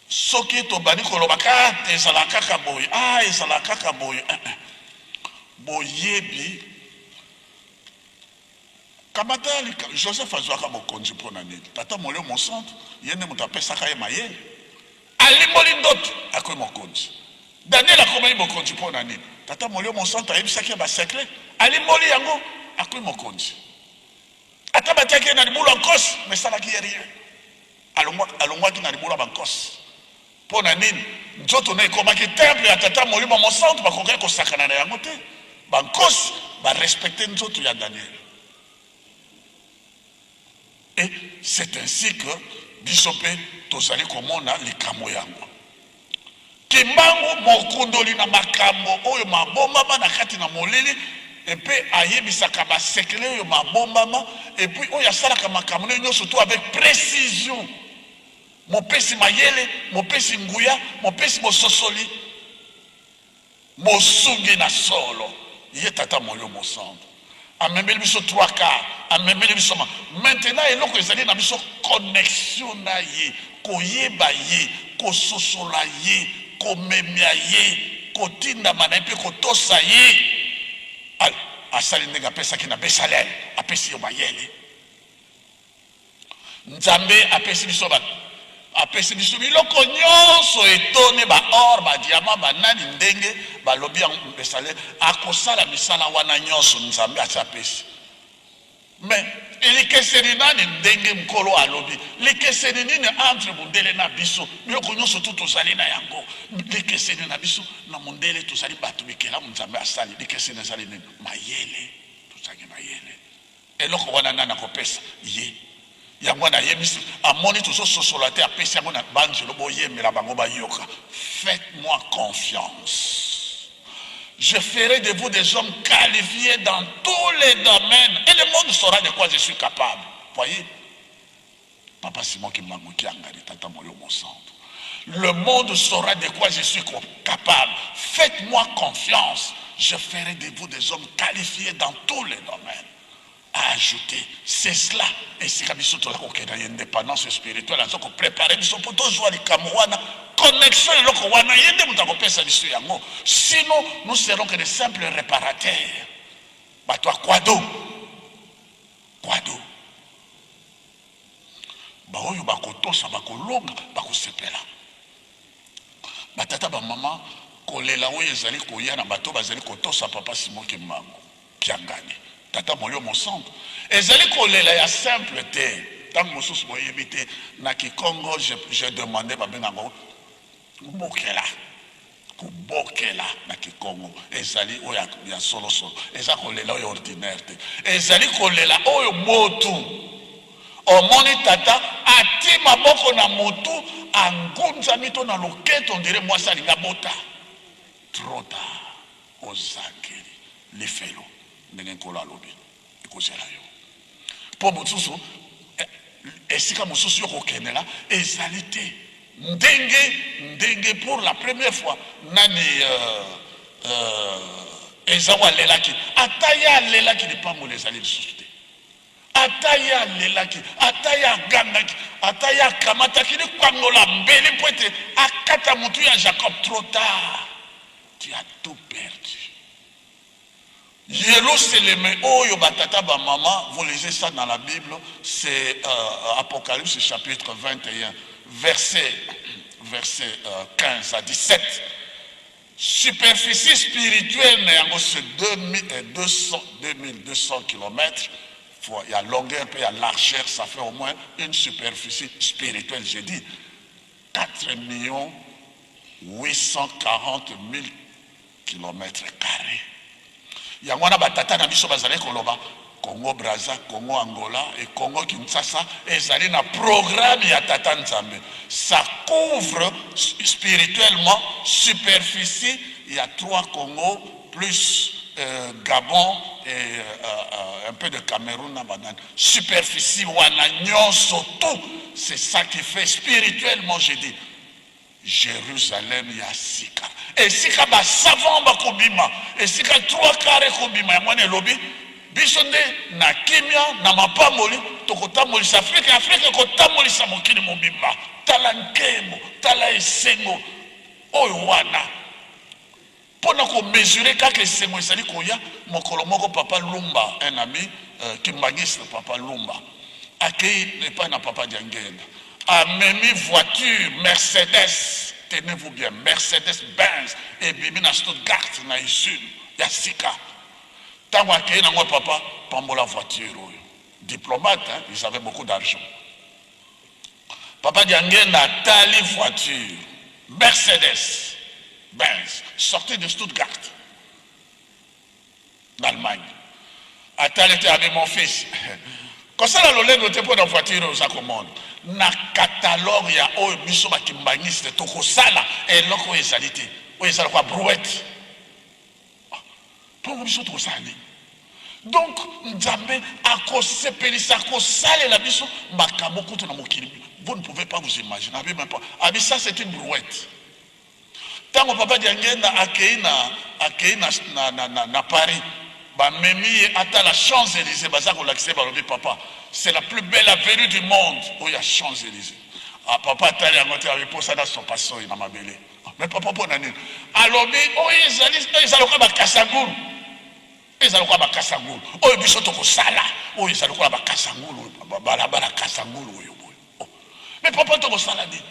Soki tobandi koloba ah ezala kaka boye, ah ezala kaka boye, eh, eh. Boyebi Kamata lika, Joseph azwaka bokonzi mpo na nini? Tata Molimo Mosantu, ye nde moto apesaka ye mayele. Alimboli ndoto, akomi mokonzi. Daniel akomaki mokonzi mpo na nini? Tata Molimo Mosantu ayebisaki ye ba secret, alimboli yango, akomi mokonzi. Ata batiaki ye na libulu ya nkosi, mais esalaki ye rien. Alongwaki na libulu ya bankosi. Mpo na nini? Nzoto na ye ekomaki temple ya Tata Molimo Mosantu, bakokaki kosakana na yango te. Bankosi ba respecter nzoto ya Daniel. Et c'est ainsi que biso mpe tozali komona likambo yango. Kimbangu mokundoli na makambo oyo mabombama na kati na molili, mpe ayebisaka ba sekele oyo mabombama, et puis oyo asalaka makambo na ye nyonso tout avec precision. Mopesi mayele, mopesi nguya, mopesi bososoli, mosungi na solo, ye Tata Molimo Mosantu. Amemeli biso trois quarts, amemeli biso ma. Maintenant eloko ezali na biso connexion na ye, koyeba ye, kososola ye, komemia ye, kotindama na ye mpe kotosa ye. Asali ndenge apesaki na Besalel, apesi yo mayele. Nzambe apesi biso ba apesi biso biloko nyonso etone ba or ba diamant ba nani ndenge balobi yango Besalel akosala misala wana nyonso Nzambe asi apesi mais elikeseni nani ndenge Nkolo alobi likeseni nini entre mundele na biso biloko nyonso tu tozali na yango likeseni na biso na mundele tozali bato bikelamu Nzambe asali likeseni ezali nini mayele tozangi mayele Eloko wana nani akopesa ye? Yango wana ayebisi, amoni tozo sosola te, apesi yango na banjelo, boyembela bango bayoka. Faites-moi confiance. Je ferai de vous des hommes qualifiés dans tous les domaines et le monde saura de quoi je suis capable. Voyez? Papa Simon Kimbangu Kiangani, Tata Moyo Mosantu. Le monde saura de quoi je suis capable. Faites-moi confiance. Je ferai de vous des hommes qualifiés dans tous les domaines. A ajouter, c'est cela esika biso toza kokende na indépendance spirituelle, aza koprepare biso mpo tozwa likambo wana, connexion eloko wana, ye nde moto akopesa biso yango. Sinon, nous serons que des simples réparateurs. Bato ya kwado. Kwado. Baoyo bakotosa bakolonga, bakosepela. Batata, bamama, kolela oyo ezali koya na bato bazali kotosa Papa Simon Kimbangu Kiangani, Tata Molimo Mosantu, ezali kolela ya simple te. Ntango mosusu boyebi te, na Kikongo je, je demande babenga yango bokela. Kobokela na kikongo ezali oyo ya solosolo, eza kolela oyo ordinaire te, ezali kolela oyo motu omoni tata ati maboko na motu angunzami to na loketo ondire mwasi alingi abota. Trop tard, ozangeli lifelo ndenge Nkolo alobi ekozela yo. Mpo mosusu esika mosusu yo kokendela ezali te ndenge ndenge. Pour la première fois nani Ezau alelaki, ata ye alelaki, lipamboli ezali lisusu te. Ata ye alelaki, ata ye agangaki, ata ye akamataki likwangola mbeli mpo ete akata motu ya Jacob, trop tard, tu as tout perdu. Yeluseleme oyo ba tata ba mama, vous lisez ça dans la Bible, c'est Apocalypse chapitre 21 verset verset 15 à 17. Superficie spirituelle na yango c'est 2200 2200 kilomètres fois ya longueur pe ya largeur, ça fait au moins une superficie spirituelle, j'ai dit 4 millions. 840 000 kilomètres carrés. Yango wana ba tata na biso bazalaki koloba Congo Brazza, Congo Angola et Congo Kinshasa ezali na programme ya tata Nzambe. Ça couvre spirituellement superficie ya trois Congo plus euh, Gabon et euh, euh, un peu de Cameroun na banani. Superficie wana nyonso tout, c'est ça qui fait spirituellement, j'ai dit. Jerusalem ya sika, esika ba savants bakobima, esika 3 quarts ekobima. Yango wana elobi biso nde na kimia na mapamboli tokotambolisa Afrika, Afrika ekotambolisa mokili mobimba. Tala nkembo, tala esengo oyo wana mpo na komesurer kaka esengo ezali koya. Mokolo moko papa Lumba, un ami kimbangiste, papa Lumba akei epai na papa Diangenda, amemi voiture Mercedes, tenez-vous bien, Mercedes Benz ebimi na Stuttgart na usine ya sika. Ntango akei nango, papa pambola voiture oyo. Diplomate, hein, ils avaient beaucoup d'argent. Papa Diangenda atali voiture Mercedes Benz sorti de Stuttgart d'Allemagne, atali te, abi: mon fils, kosala lolendo te mpo na voiture oyo oza komona. Na catalogue ya oyo biso bakimbangiste tokosala, eloko oyo ezali te, oyo eza lokola brouette. Mpongo biso tokosala nini? Donc Nzambe akosepelisa, akosalela biso makambo kutu na mokili, vous ne pouvez pas vous imaginer. Abi même pas, abi ça c'est une brouette. Ntango papa Diangenda akei na Paris, bamemi ye ata la Champs-Élysées, baza kolakisa ye, balobi: papa, c'est la plus belle avenue du monde, oyo ya Champs-Élysées. Ah, papa atali yango te, abi mposa nasopa soi na mabele. Ah, mais papa, mpo na nini? Alobi oyo ezali, oyo eza lokola bakasangulu, eza lokola bakasangulu. Oyo biso tokosala, oyo eza lokola bakasangulu, balabala kasangulu oyo boye. Oh. Mais papa, tokosala nini?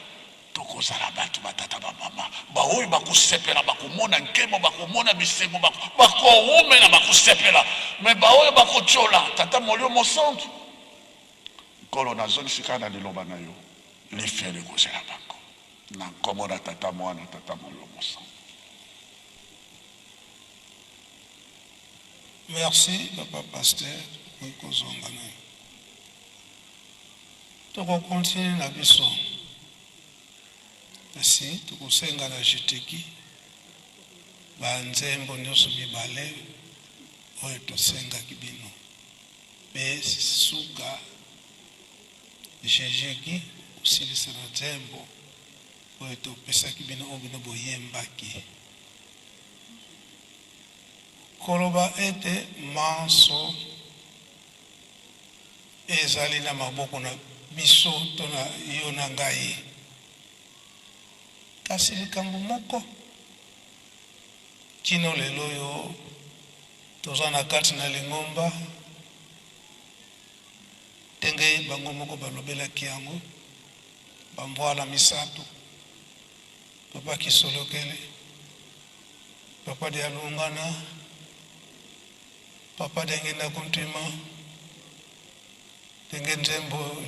Tokozala bato, batata, bamama, baoyo bakosepela, bakomona nkembo, bakomona bisengo, bakowumela, bakosepela. Mais baoyo bakotiola tata molio mosantu, Nkolo, nazongisi kaka na liloba na yo, lifelo ekozela bango. Na nkombo na tata, mwana, tata molio mosantu. Merci papa pasteur. Okoki kozonga na yo. Tokocontinuer na biso, kasi tokosenga na jeteki banzembo nyonso mibale oyo tosengaki bino. Mpe suka jejeki kosilisa na nzembo oyo topesaki bino, oyo bino boyembaki, koloba ete manso ezali na maboko na biso to na yo na ngai. Kasi likambo moko, kino lelo oyo toza na kati na lingomba, ndenge bango moko balobelaki yango, bambwala misato, papa Kisolokele, papa Dialungana, papa Diangienda Kuntima, ndenge nzembo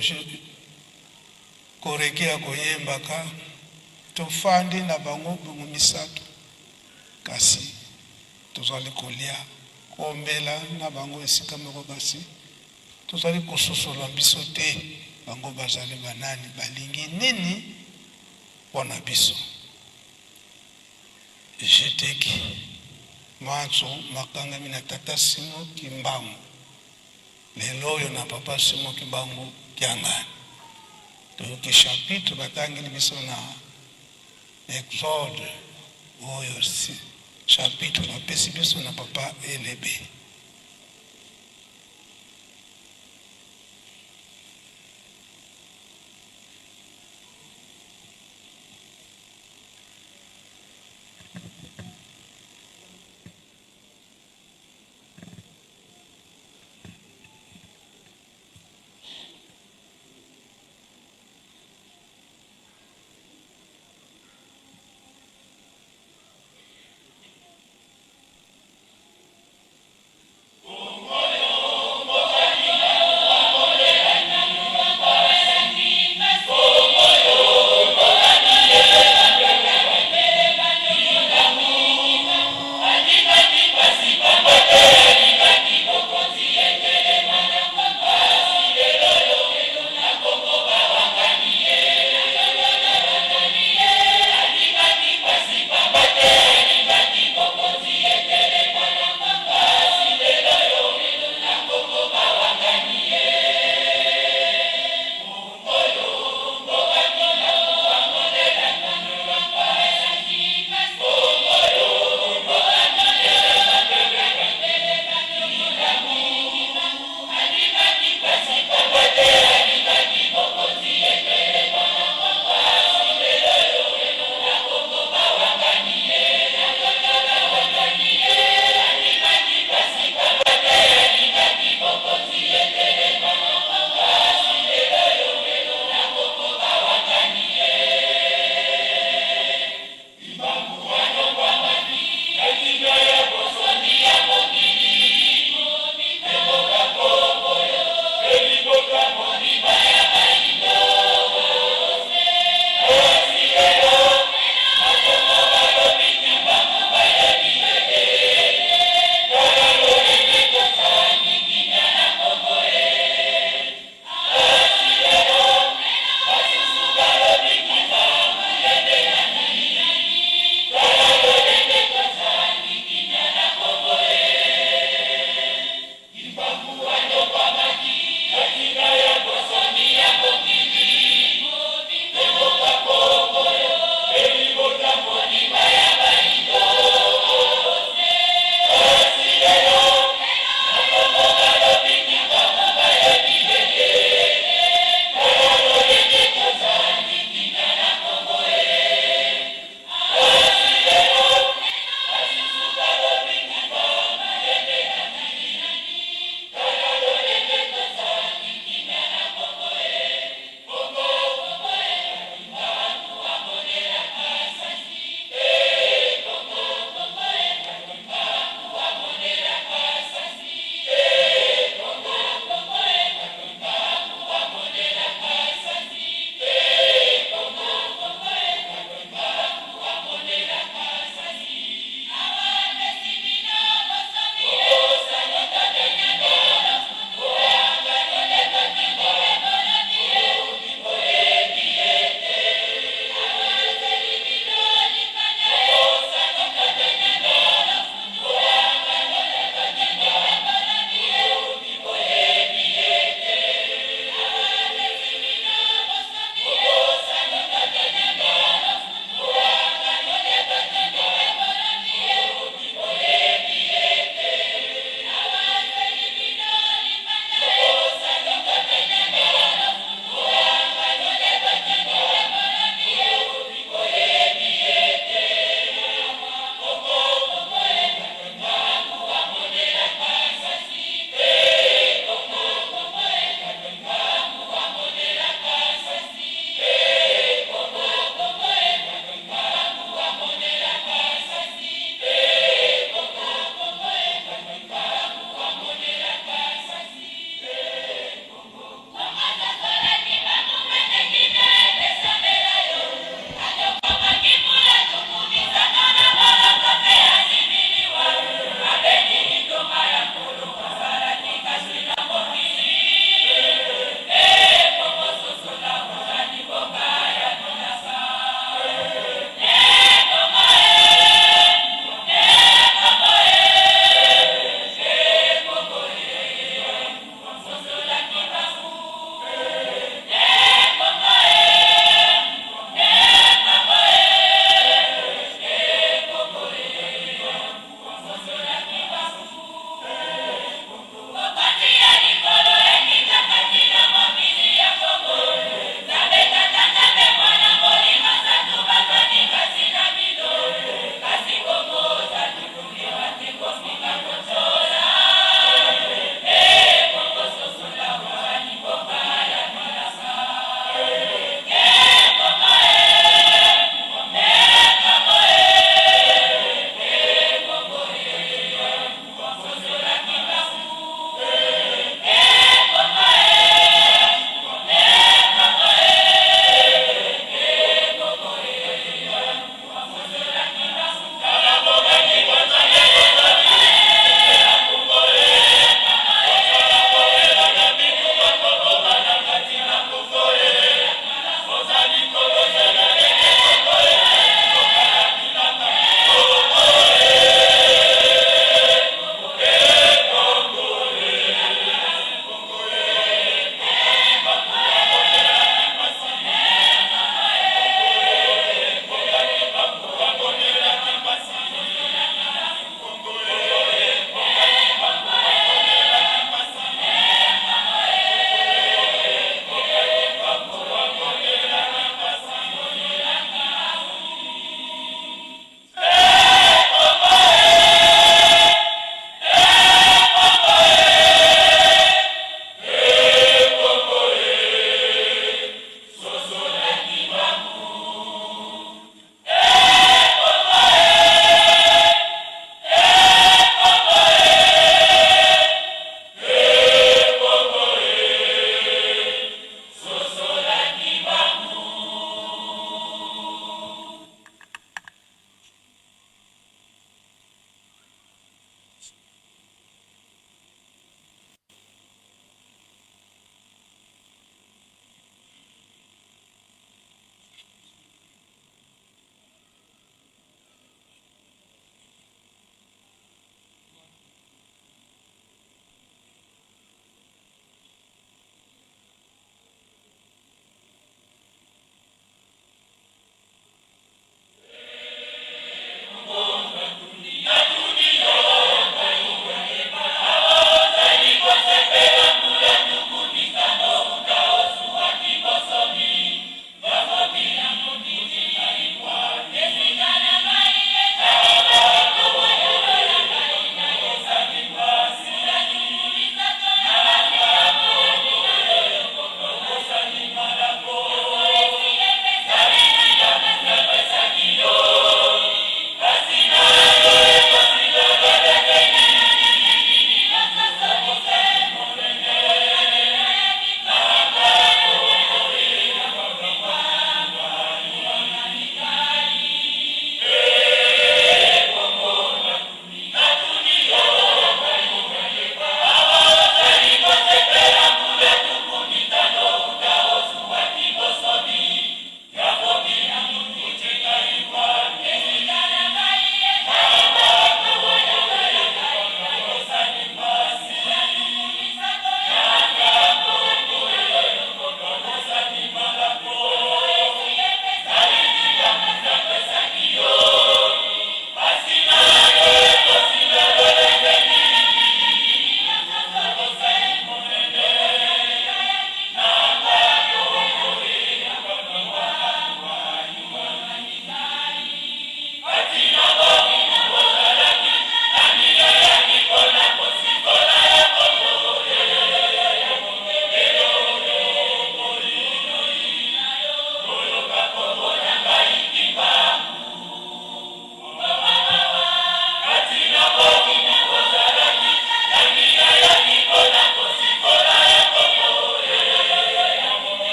koreki ya koyembaka, tofandi na bango bango misato, kasi tozali kolia, komela na bango esika moko, kasi tozali kososola biso te bango bazali banani, balingi nini mpo na biso. Jeteki manso makangami na tata Simo Kimbangu, lelo oyo na papa Simo Kimbangu Kiangani. Toyoki chapitre batangeli biso na Exode, oyo si chapitre bapesi biso na papa Elebe.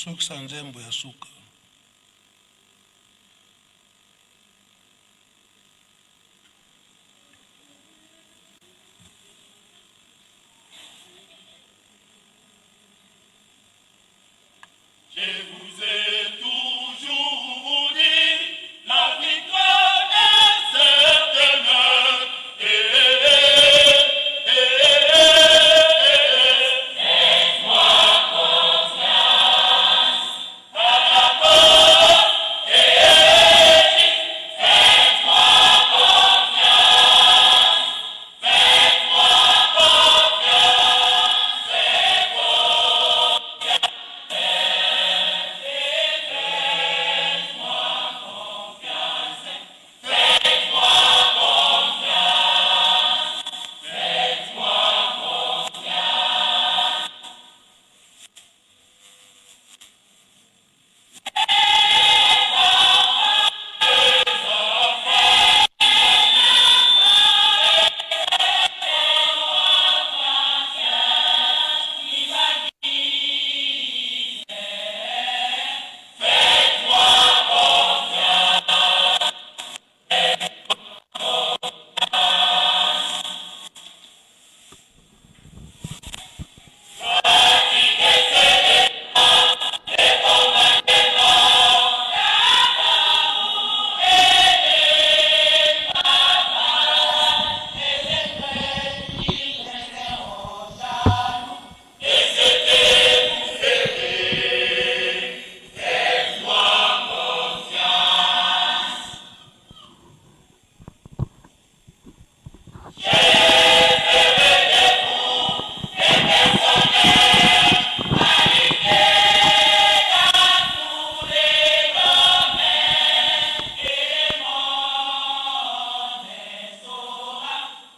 Tokosukisa nzembo ya suka. Je vous ai toujours dit, la victoire est certaine. Eh, eh, eh, eh, eh.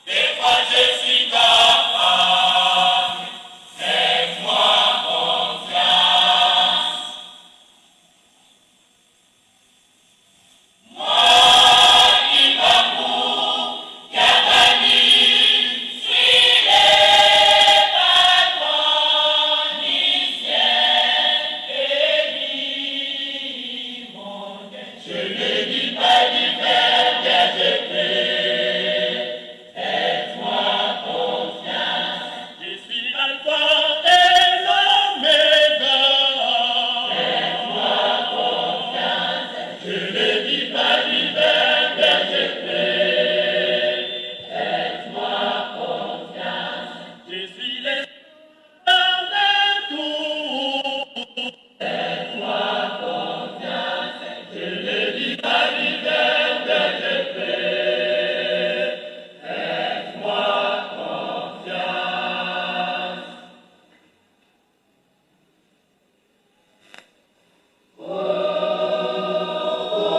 Des fois je suis capable, fais-moi confiance. Moi qui m'avoue, Yakani, suis les patron du ciel et du monde. Je ne dis pas du faire bien, je peux. Fais-moi confiance. Je suis l'alpha et l'oméga. Fais-moi confiance. Je ne dis pas du verbe, je peux. Faites-moi confiance. Je suis le de tout. Faites-moi confiance. Je ne dis pas du verbe, je peux. Faites-moi confiance. Oh, oh.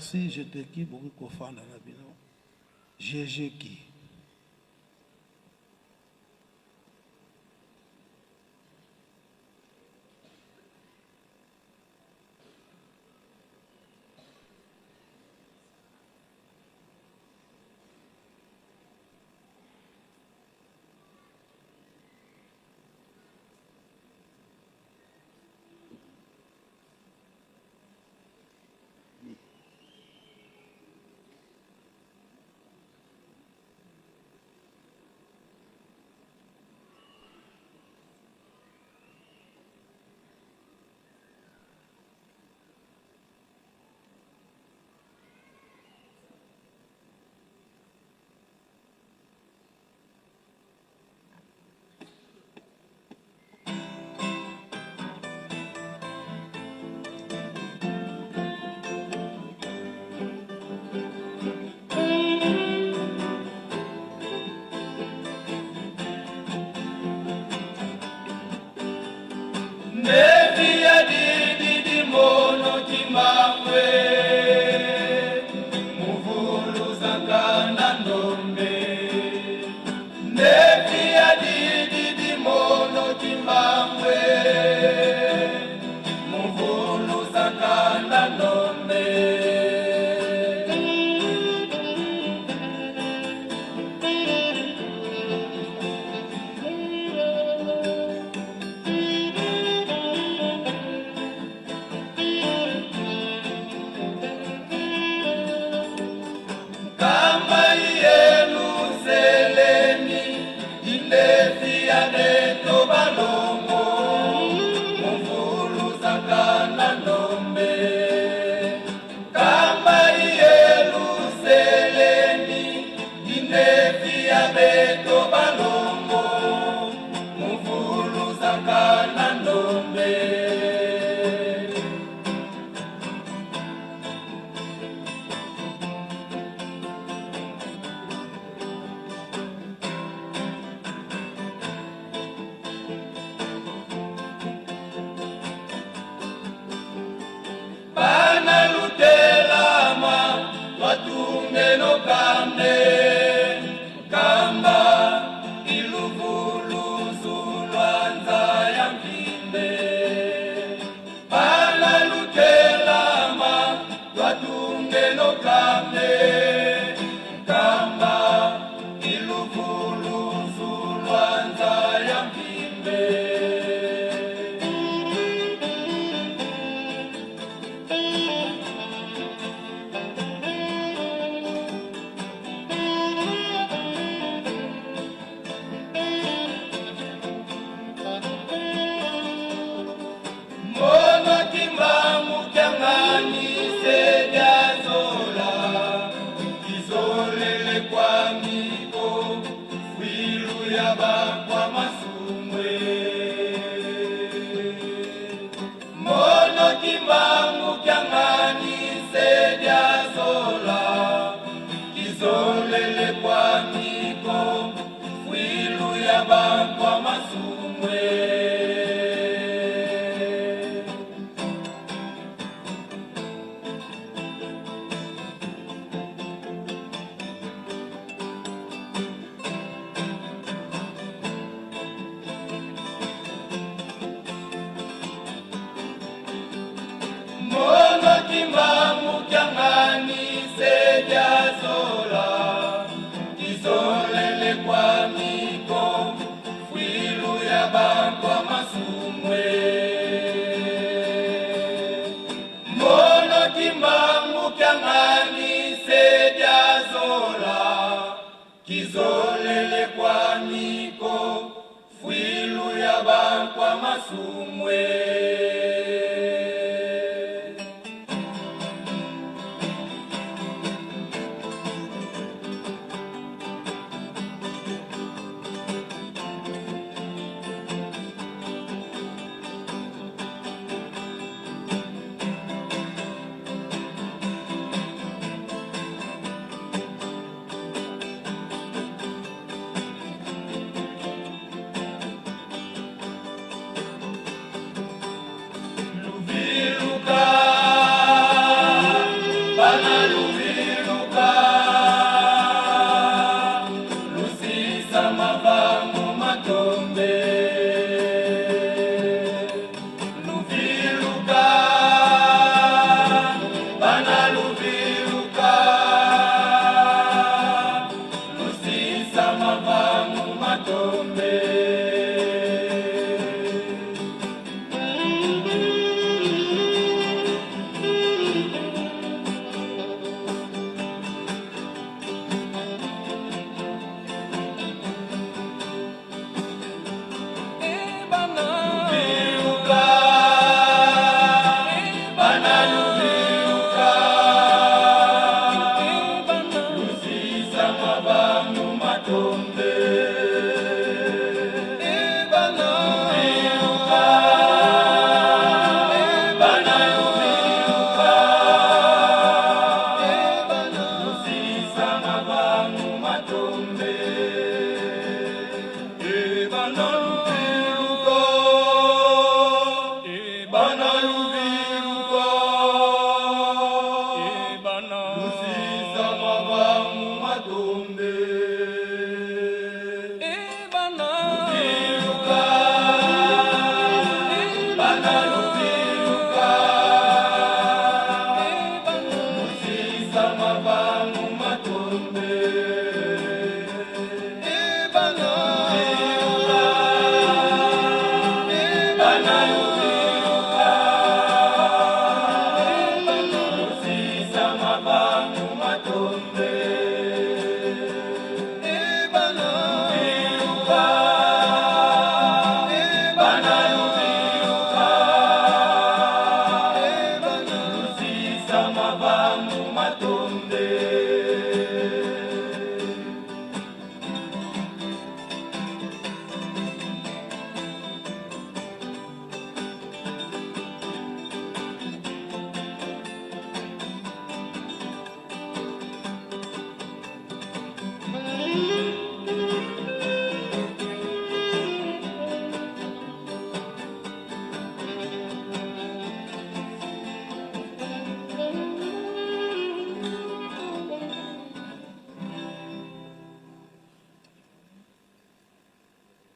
Merci Jeteki bokoki kofanda na bino Jejeki.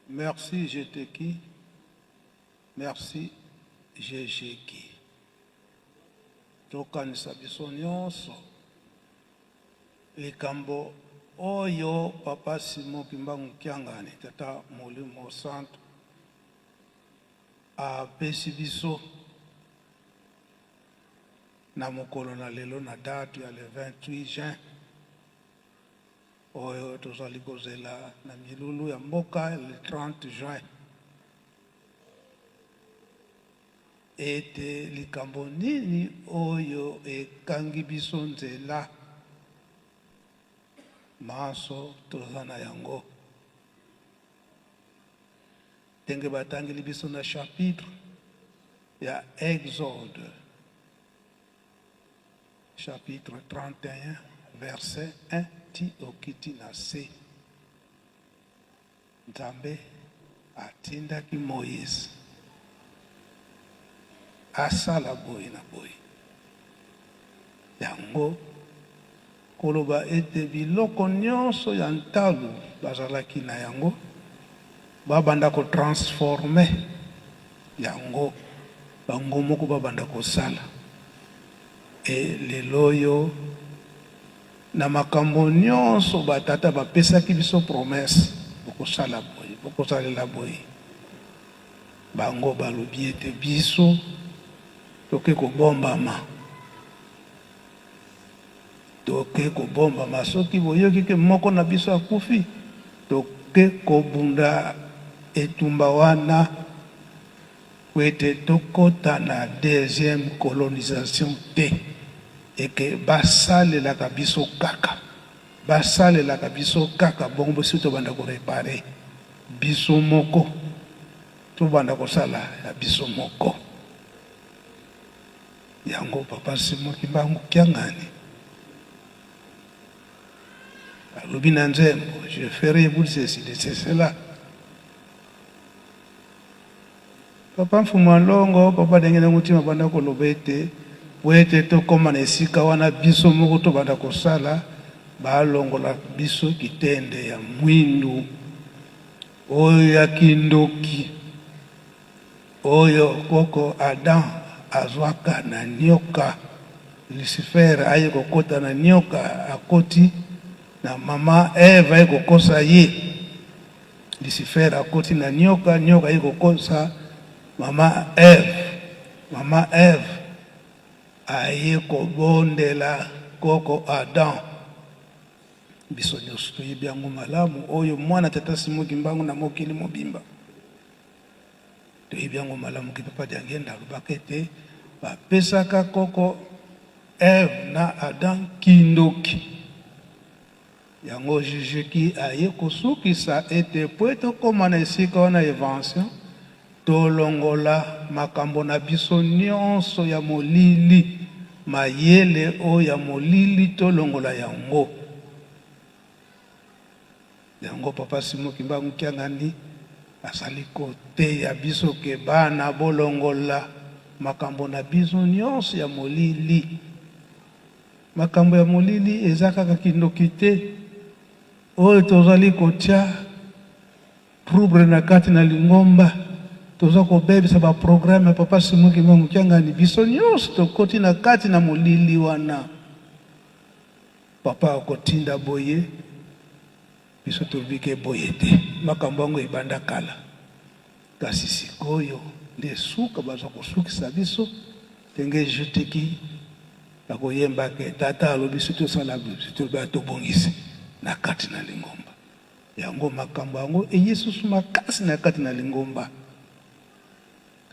Merci Jeteki, merci Jejeki. Tokanisa biso nyonso likambo oyo Papa Simon Kimbangu Kiangani, Tata Molimo Santu apesi biso na mokolo na lelo na date ya le 28 juin oyo tozali kozela na milulu ya mboka le 30 juin ete likambo nini oyo ekangi biso nzela manso toza na yango ndenge batangeli biso na chapitre ya Exode chapitre 31 verset 1 ti okiti na se. Nzambe atindaki Moïse asala boye na boye. Yango koloba ete biloko nyonso ya ntalo bazalaki na yango babanda ko transformer yango bango moko babanda kosala. Et lelo oyo na makambo nyonso ba tata bapesaki biso promesse, bokosala boye, bokosalela boye, bango balobi ete biso toke kobombama, toke kobombama, soki boyoki ke moko na biso akufi, toke kobunda etumba wana Po ete tokota na deuxième colonisation te et que basalelaka biso kaka, basalelaka biso kaka bongo biso tobanda ko reparer biso moko, tobanda kosala ya biso moko. Yango Papa Simon Kimbangu Kiangani alobi na nzembo, je ferai vous ceci de cela. Papa Mfumu a Longo, Papa Dengene Mutima banda koloba ete po ete tokoma na esika wana biso moko tobanda kosala, balongola biso kitende ya mwindu. Oyo ya kindoki oyo koko Adam azwaka na nioka, Lucifer aye kokota na nioka, akoti na mama Eve aye kokosa ye. Lucifer akoti na nioka, nioka aye kokosa mama Eve, mama Eve aye kobondela koko Adam. Biso nionso toyebi yango malamu, oyo mwana tata Simon Kimbangu na mokili mobimba toyebi yango malamu ke Papa Diangienda alobaka ete bapesaka koko Eve na Adam kindoki. Yango Jujiki aye kosukisa ete po tokoma na esika wana evention, tolongola makambo na biso nionso ya molili, mayele oyo ya molili tolongola yango. Yango Papa Simon Kimbangu Kiangani azali koteya biso ke bana bolongola makambo na biso nionso ya molili. Makambo ya molili eza kaka kindoki te oyo tozali kotia trouble na kati na lingomba, toza kobebisa ba programme ya Papa Simon Kimbangu Kiangani, biso nionso tokoti na kati na molili wana. Papa akotinda boye, biso tolobi ke boye te. Makambo yango ebanda kala, kasi sikoyo nde suka baza kosukisa biso ndenge jutiki bakoyemba ke tata alobi soki tosala boye, soki tolobi tobongisi na kati na lingomba. Yango makambo yango eye susu makasi na kati na lingomba.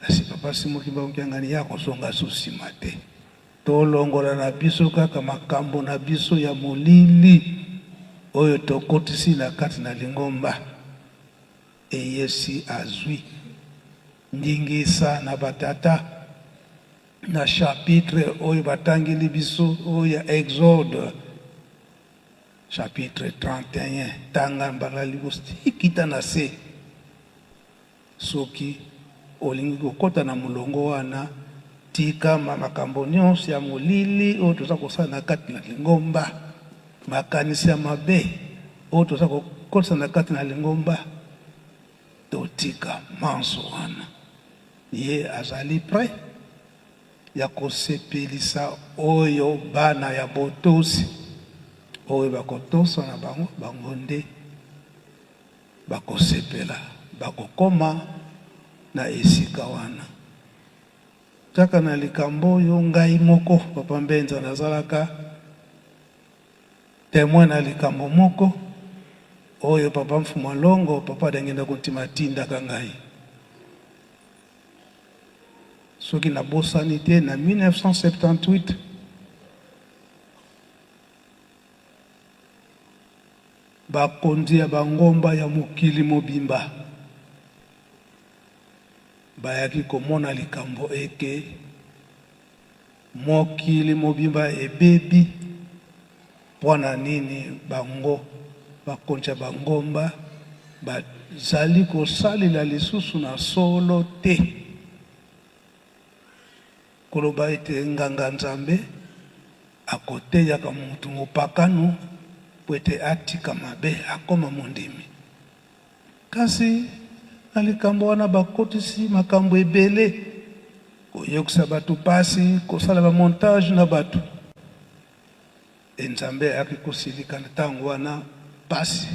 Kasi Papa Simon Kimbangu Kiangani ye akozonga susu sima te. Tolongola na biso kaka makambo na biso ya molili oyo tokotisi na kati na lingomba. Eye si azui ndingisa na ba tata na chapitre oyo batangeli biso oyo ya Exode chapitre 31 tanga mbala liboso ti kita na se. Soki olingi kokota na molongo wana, tika makambo nyonso ya molili oyo toza kosala na kati na lingomba, makanisi ya mabe oyo toza kokotisa na kati na lingomba, totika manso wana. Ye azali pret ya kosepelisa oyo bana ya botosi oyo bakotosa na bango, bango nde Bakosepela, bakokoma na esika wana. Kaka na likambo oyo ngai moko Papa Mbenza nazalaka temoin na likambo moko oyo Papa Mfumua Longo, Papa Diangienda Kuntima atindaka ngai. Soki nabosani te na 1978, Bakonzi ya bangomba ya mokili mobimba bayaki komona likambo ete mokili mobimba ebebi. Mpo na nini bango, bakonzi ya bangomba, bazali kosalela lisusu na solo te? Koloba ete nganga-nzambe akoteyaka moto mopakano mpo ete atika mabe, akoma mondimi. Kasi na likambo wana bakotisi makambo ebele, koyokisa bato pasi, kosala ba montage na bato. E Nzambe ayaki kosilika na tango wana pasi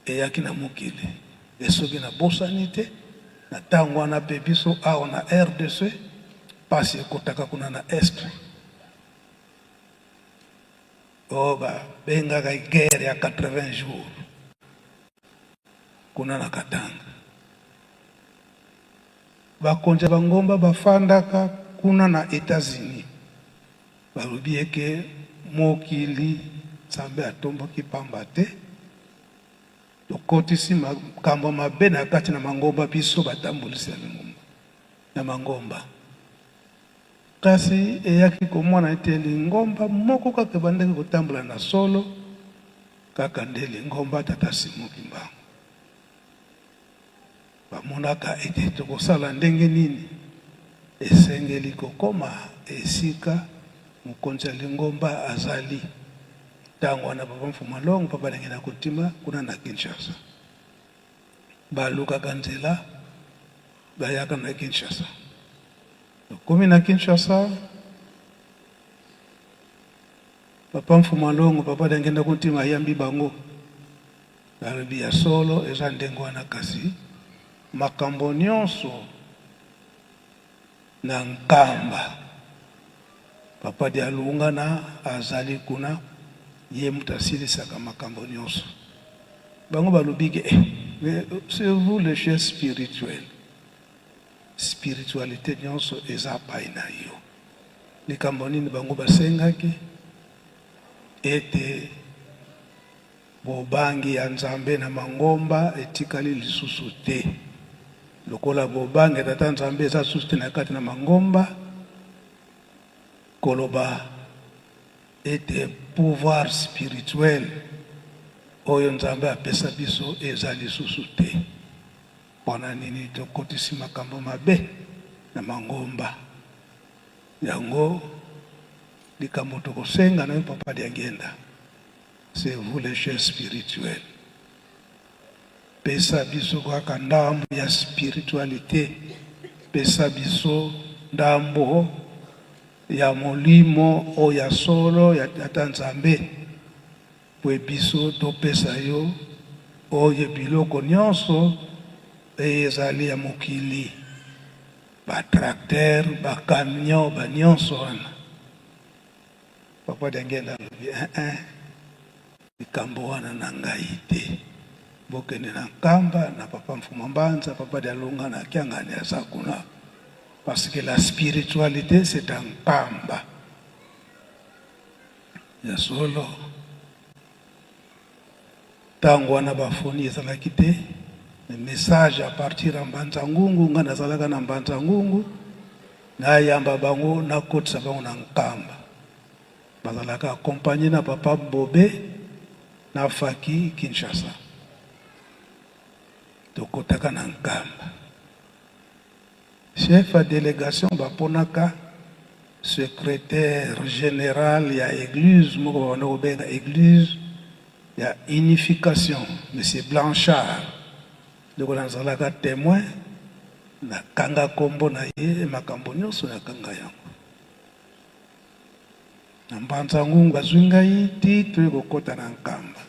eyaki na mokili. E soki nabosani te, na tango wana pe biso awa na rdc pasi ekotaka kuna na Est. Oyo ba bengaka guerre ya 80 jours kuna na Katanga. Bakonzi ya bangomba bafandaka kuna na Etats-Unis balobi eke mokili Nzambe atomboki pamba te tokotisi makambo mabe na kati na mangomba biso batambolisi ya lingomba na mangomba. Kasi eyaki komona ete lingomba moko kaka ebandaki kotambola na solo, kaka nde lingomba Tata Simon Kimbangu. Bamonaka ete tokosala ndenge nini? Esengeli kokoma esika mokonzi ya lingomba azali. Tango wana Papa Mfumualongo, Papa Lengela Kotima, kuna na Kinshasa. Balukaka nzela bayaka na Kinshasa. Tokomi na Kinshasa, papa Mfuma Longo, papa Diangienda Kuntima ayambi bango. Balobi ya solo eza ndenge wana, kasi makambo nyonso na Nkamba. Papa Dialungana azali kuna, ye moto asilisaka makambo nyonso. Bango balobi ke eh, mais c'est vous le chef spirituel. Spiritualite nyonso eza pai na yo. Likambo nini bango basengaki? Ete Bobangi ya Nzambe na mangomba etikali lisusu te. Lokola bobangi ya Tata Nzambe eza lisusu te na kati na mangomba, koloba ete pouvoir spirituel oyo Nzambe apesa biso eza lisusu te. Pona nini tokotisi makambo mabe na mangomba? Yango likambo tokosenga na yo Papa Diangienda. C'est vous le chef spirituel. Pesa biso kaka ndambo ya spiritualite, pesa biso ndambo ya molimo oyo ya solo ya Tata Nzambe, mpo biso topesa yo oyo biloko nyonso eye ezali ya mokili, ba tracteur, ba camion, ba nyonso wana. Papa Diangienda alobi eh eh, likambo wana na ngai te, bokende na Nkamba na papa Mfuma Mbanza, papa Dialunga na Kiangani aza kuna, parce que la spiritualite c'est à Nkamba. Ya solo tango wana bafoni ezalaki te, mais message à partir ya Mbanza Ngungu, ngai nazalaka na Mbanza Ngungu, nayamba bango nakotisa bango na Nkamba. Bazalaka accompagné na papa Bobe na Faki Kinshasa. Tokotaka na Nkamba. Chef ya delegation baponaka secretaire general ya eglise moko babanda kobenga eglise ya unification, monsieur Blanchard. Lokola nazalaka temoin, nakanga kombo na ye, makambo nyonso nakanga yango. Na Mbanza Ngungu bazwi ngai ti toye kokota na Nkamba.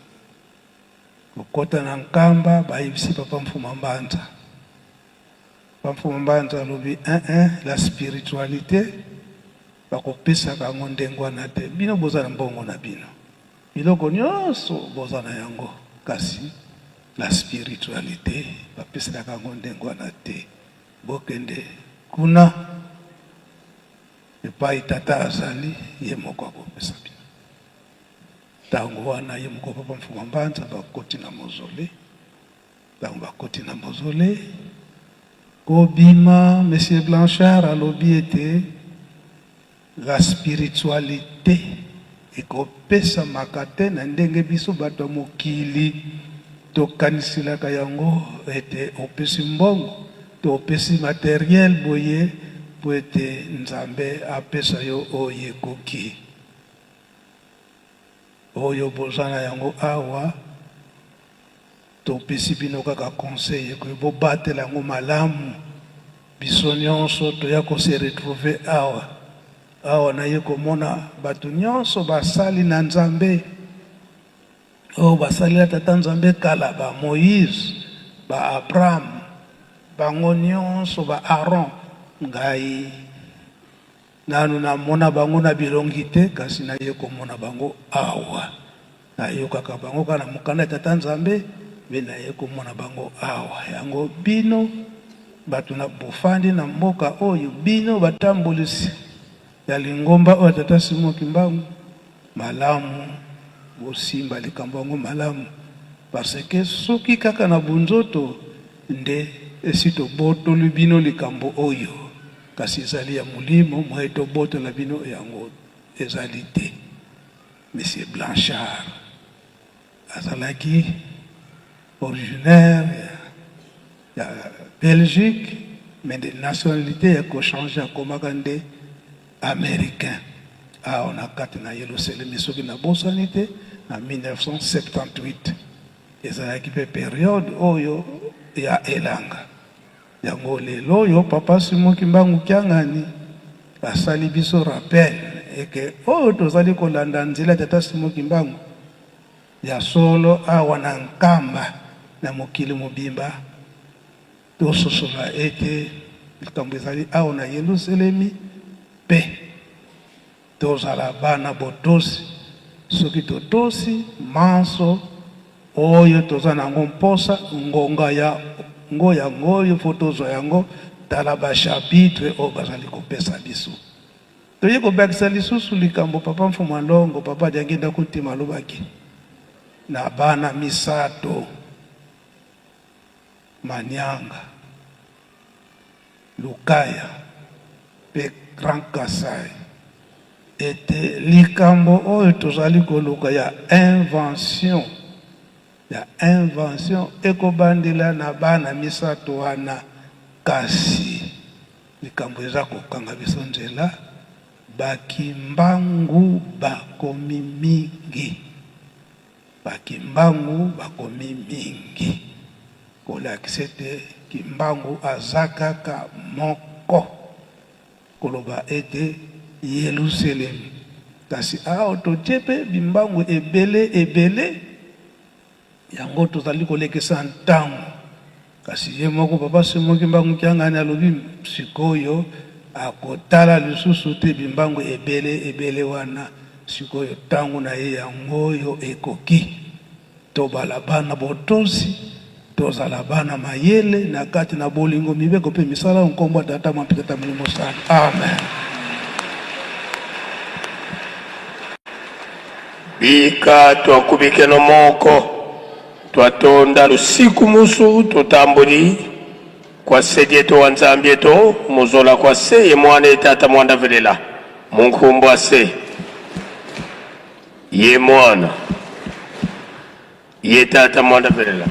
Kokota na Nkamba bayebisi papa Mfuma Mbanza. Papa Mfuma Mbanza alobi eh eh, la spiritualite bakopesaka yango ndenge wana te. Bino boza na mbongo na bino, biloko nyonso boza na yango, kasi la spiritualite bapeselaka yango ndenge wana te. Bokende kuna epai tata azali, ye moko akopesa bino. Tango wana ye moko papa Mfuma Mbanza bakoti na mausolee. Tango bakoti na mausolee, kobima, Monsieur Blanchard alobi ete la spiritualite ekopesamaka te na ndenge biso bato ya mokili tokaniselaka yango ete opesi mbongo to opesi materiel boye mpo ete Nzambe apesa yo oyo ekoki. Oyo boza na yango awa, topesi bino kaka conseil que bobatela yango malamu. Biso nyonso toya ko se retrouver awa. Awa naye komona bato nyonso basali na Nzambe, oyo basalela Tata Nzambe kala, ba Moïse, ba Abraham, bango nyonso, ba Aaron, ngai Nanu namona bango na bilongi te, kasi naye komona bango awa. Nayokaka bango kaka na mokanda ya Tata Nzambe, mpe naye komona bango awa. Yango bino bato na bofandi na mboka oyo, bino batambolisi ya lingomba oyo ya Tata Simon Kimbangu, malamu bosimba likambo yango malamu, parce que soki kaka na bonzoto nde esi tobotoli bino likambo oyo, Kasi ezali ya molimo moye tobotola bino yango ezali te. Monsieur Blanchard azalaki originaire ya Belgique mais de nationalité ya ko changer akomaka nde americain awa na kati na Yelusalemi soki nabosani te na 1978 ezalaki mpe periode oyo. ya elanga. Yango lelo oyo Papa Simon Kimbangu Kiangani asali biso rappel eke oyo tozali kolanda nzela ya Tata Simon Kimbangu ya solo awa na Nkamba na mokili mobimba, tososola ete likambo ezali awa na Yelusalemi mpe Tozala bana botosi. Soki totosi manso oyo toza na yango mposa, ngonga ya ngo yango oyo fo tozwa yango. Tala ba chapitre oyo bazali kopesa biso. Toye kobakisa lisusu likambo Papa Mfumua Longo, Papa Diangienda Kuntima alobaki na bana misato, Manianga, Lukaya mpe Grand Kasai ete likambo oyo tozali koluka ya invention ya invention ekobandela na bana misato wana, kasi likambo eza kokanga biso nzela, ba Kimbangu bakomi mingi. Ba kimbangu bakomi mingi kolakisa ete kimbangu aza kaka moko koloba ete yeluselemi kasi awa totie pe bimbangu ebele ebele yango tozali kolekisa ntango Kasi ye moko Papa Simon Kimbangu Kiangani alobi sikoyo akotala lisusu te bimbangu ebele ebele wana, sikoyo tango na ye yango oyo ekoki. Tobala bana botosi, tozala bana mayele na kati na bolingo, mibeko mpe misala o nkombo ya Tata, Mwana mpe Tata Molimo Santu. Amen. Bika twakubikeno moko Twatonda lusiku musu tutambuli kwa se dieto wa Nzambi eto muzola kwa se ye Mwana ye Tata mwanda velela mu nkumbu a se ye Mwana ye Tata mwanda velela.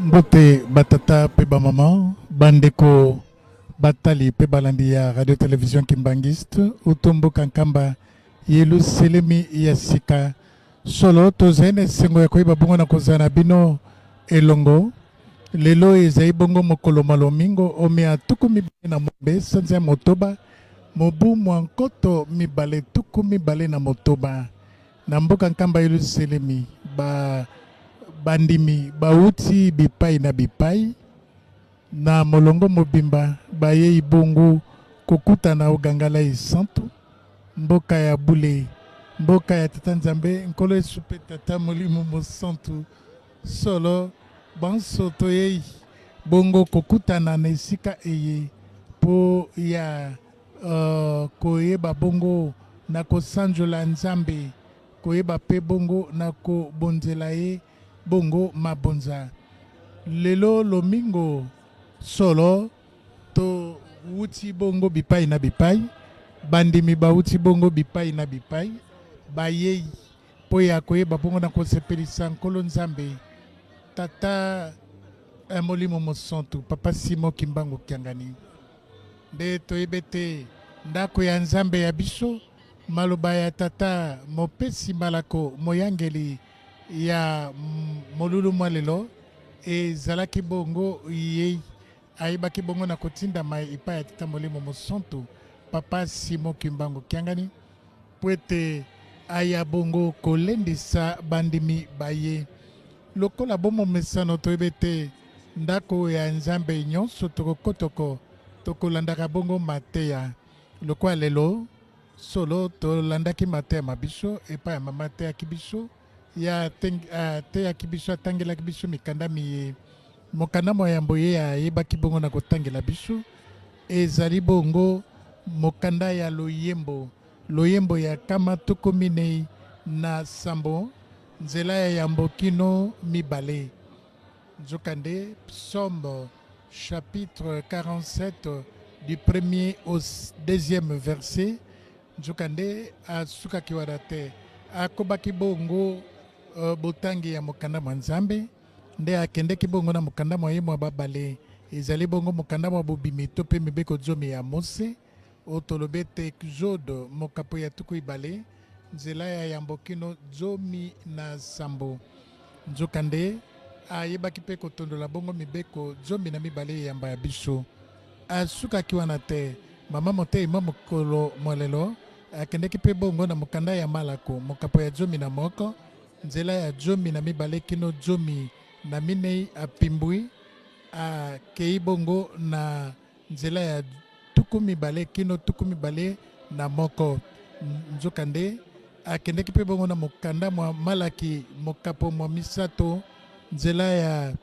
Mbote batata pe ba mama, bandeko batali pe balandi ya radio television Kimbanguiste uto mboka Nkamba Yeluselemi ya sika. Solo tozali na esengo ya koyeba bongo na kozala na bino elongo lelo. Ezali bongo mokolo mwa lomingo omia 26 sanza ya motoba mobu mwa 2026 na mboka Nkamba Yelusalemi. Ba bandimi bauti bipai na bipai na molongo mobimba bayei bongo kokutana o Gangala Esantu, mboka ya bule, mboka ya Tata Nzambe, Nkolo Yesu mpe Tata Molimo Mosantu. Solo, banso toyei bongo kokutana na esika eye mpo ya uh, koyeba bongo na kosanjola Nzambe, koyeba mpe bongo na kobonzela ye bongo mabonza. Lelo lomingo, solo, towuti bongo bipai na bipai. Bandimi bauti bongo bipai na bipai bayei mpo ya koyeba bongo na kosepelisa Nkolo Nzambe Tata eh, Molimo Mosantu, Papa Simon Kimbangu Kiangani. Nde toyebi ete ndako ya Nzambe ya biso, maloba ya Tata mopesi malako moyangeli ya molulu mwa lelo ezalaki bongo ye ayebaki bongo na kotindama epai ya Tata Molimo Mosantu, Papa Simon Kimbangu Kiangani, mpo ete aya bongo kolendisa bandimi ba ye. Lokola bo momesano, toyebi ete ndako ya Nzambe nyonso tokokotoko tokolandaka bongo mateya. Lokola lelo, solo tolandaki mateya ma biso epai ya mama ateyaki biso, ye ateyaki biso, atangelaki biso mikanda miye. Mokanda mwa yambo ye ayebaki bongo na kotangela biso ezali bongo mokanda ya Loyembo, loyembo ya kama tuku minei na sambo, nzela ya yambo kino mibale. Nzokande, Psaume chapitre 47 du premier au deuxième verset. Nzokande, asukaki wana te, akobaki bongo botangi ya mokanda mwa Nzambe. Nde akendeki bongo na mokanda mwa ye mwa babale, ezali bongo mokanda mwa Bobimi to mpe Mibeko Zomi ya Mose, oyo tolobi ete Exode, mokapo ya tuku ibale, nzela ya yambo kino 17. Nzokande, ayebaki mpe kotondola bongo Mibeko 12 eyamba ya biso. Asukaki wana te. Mama moteyi mwa mokolo mwa lelo akendeki mpe bongo na mokanda ya Malako, mokapo ya 11, Nzela ya 12 kino 14, apimbwi, akei bongo na nzela ya 20 kino 21. Nzokande, akendeki mpe bongo na mokanda mwa Malaki, mokapo mwa misato, nzela ya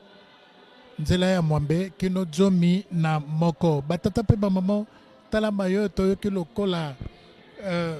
nzela ya mwambe kino 11. Batata mpe bamama, tala maye oyo toyoki lokola uh,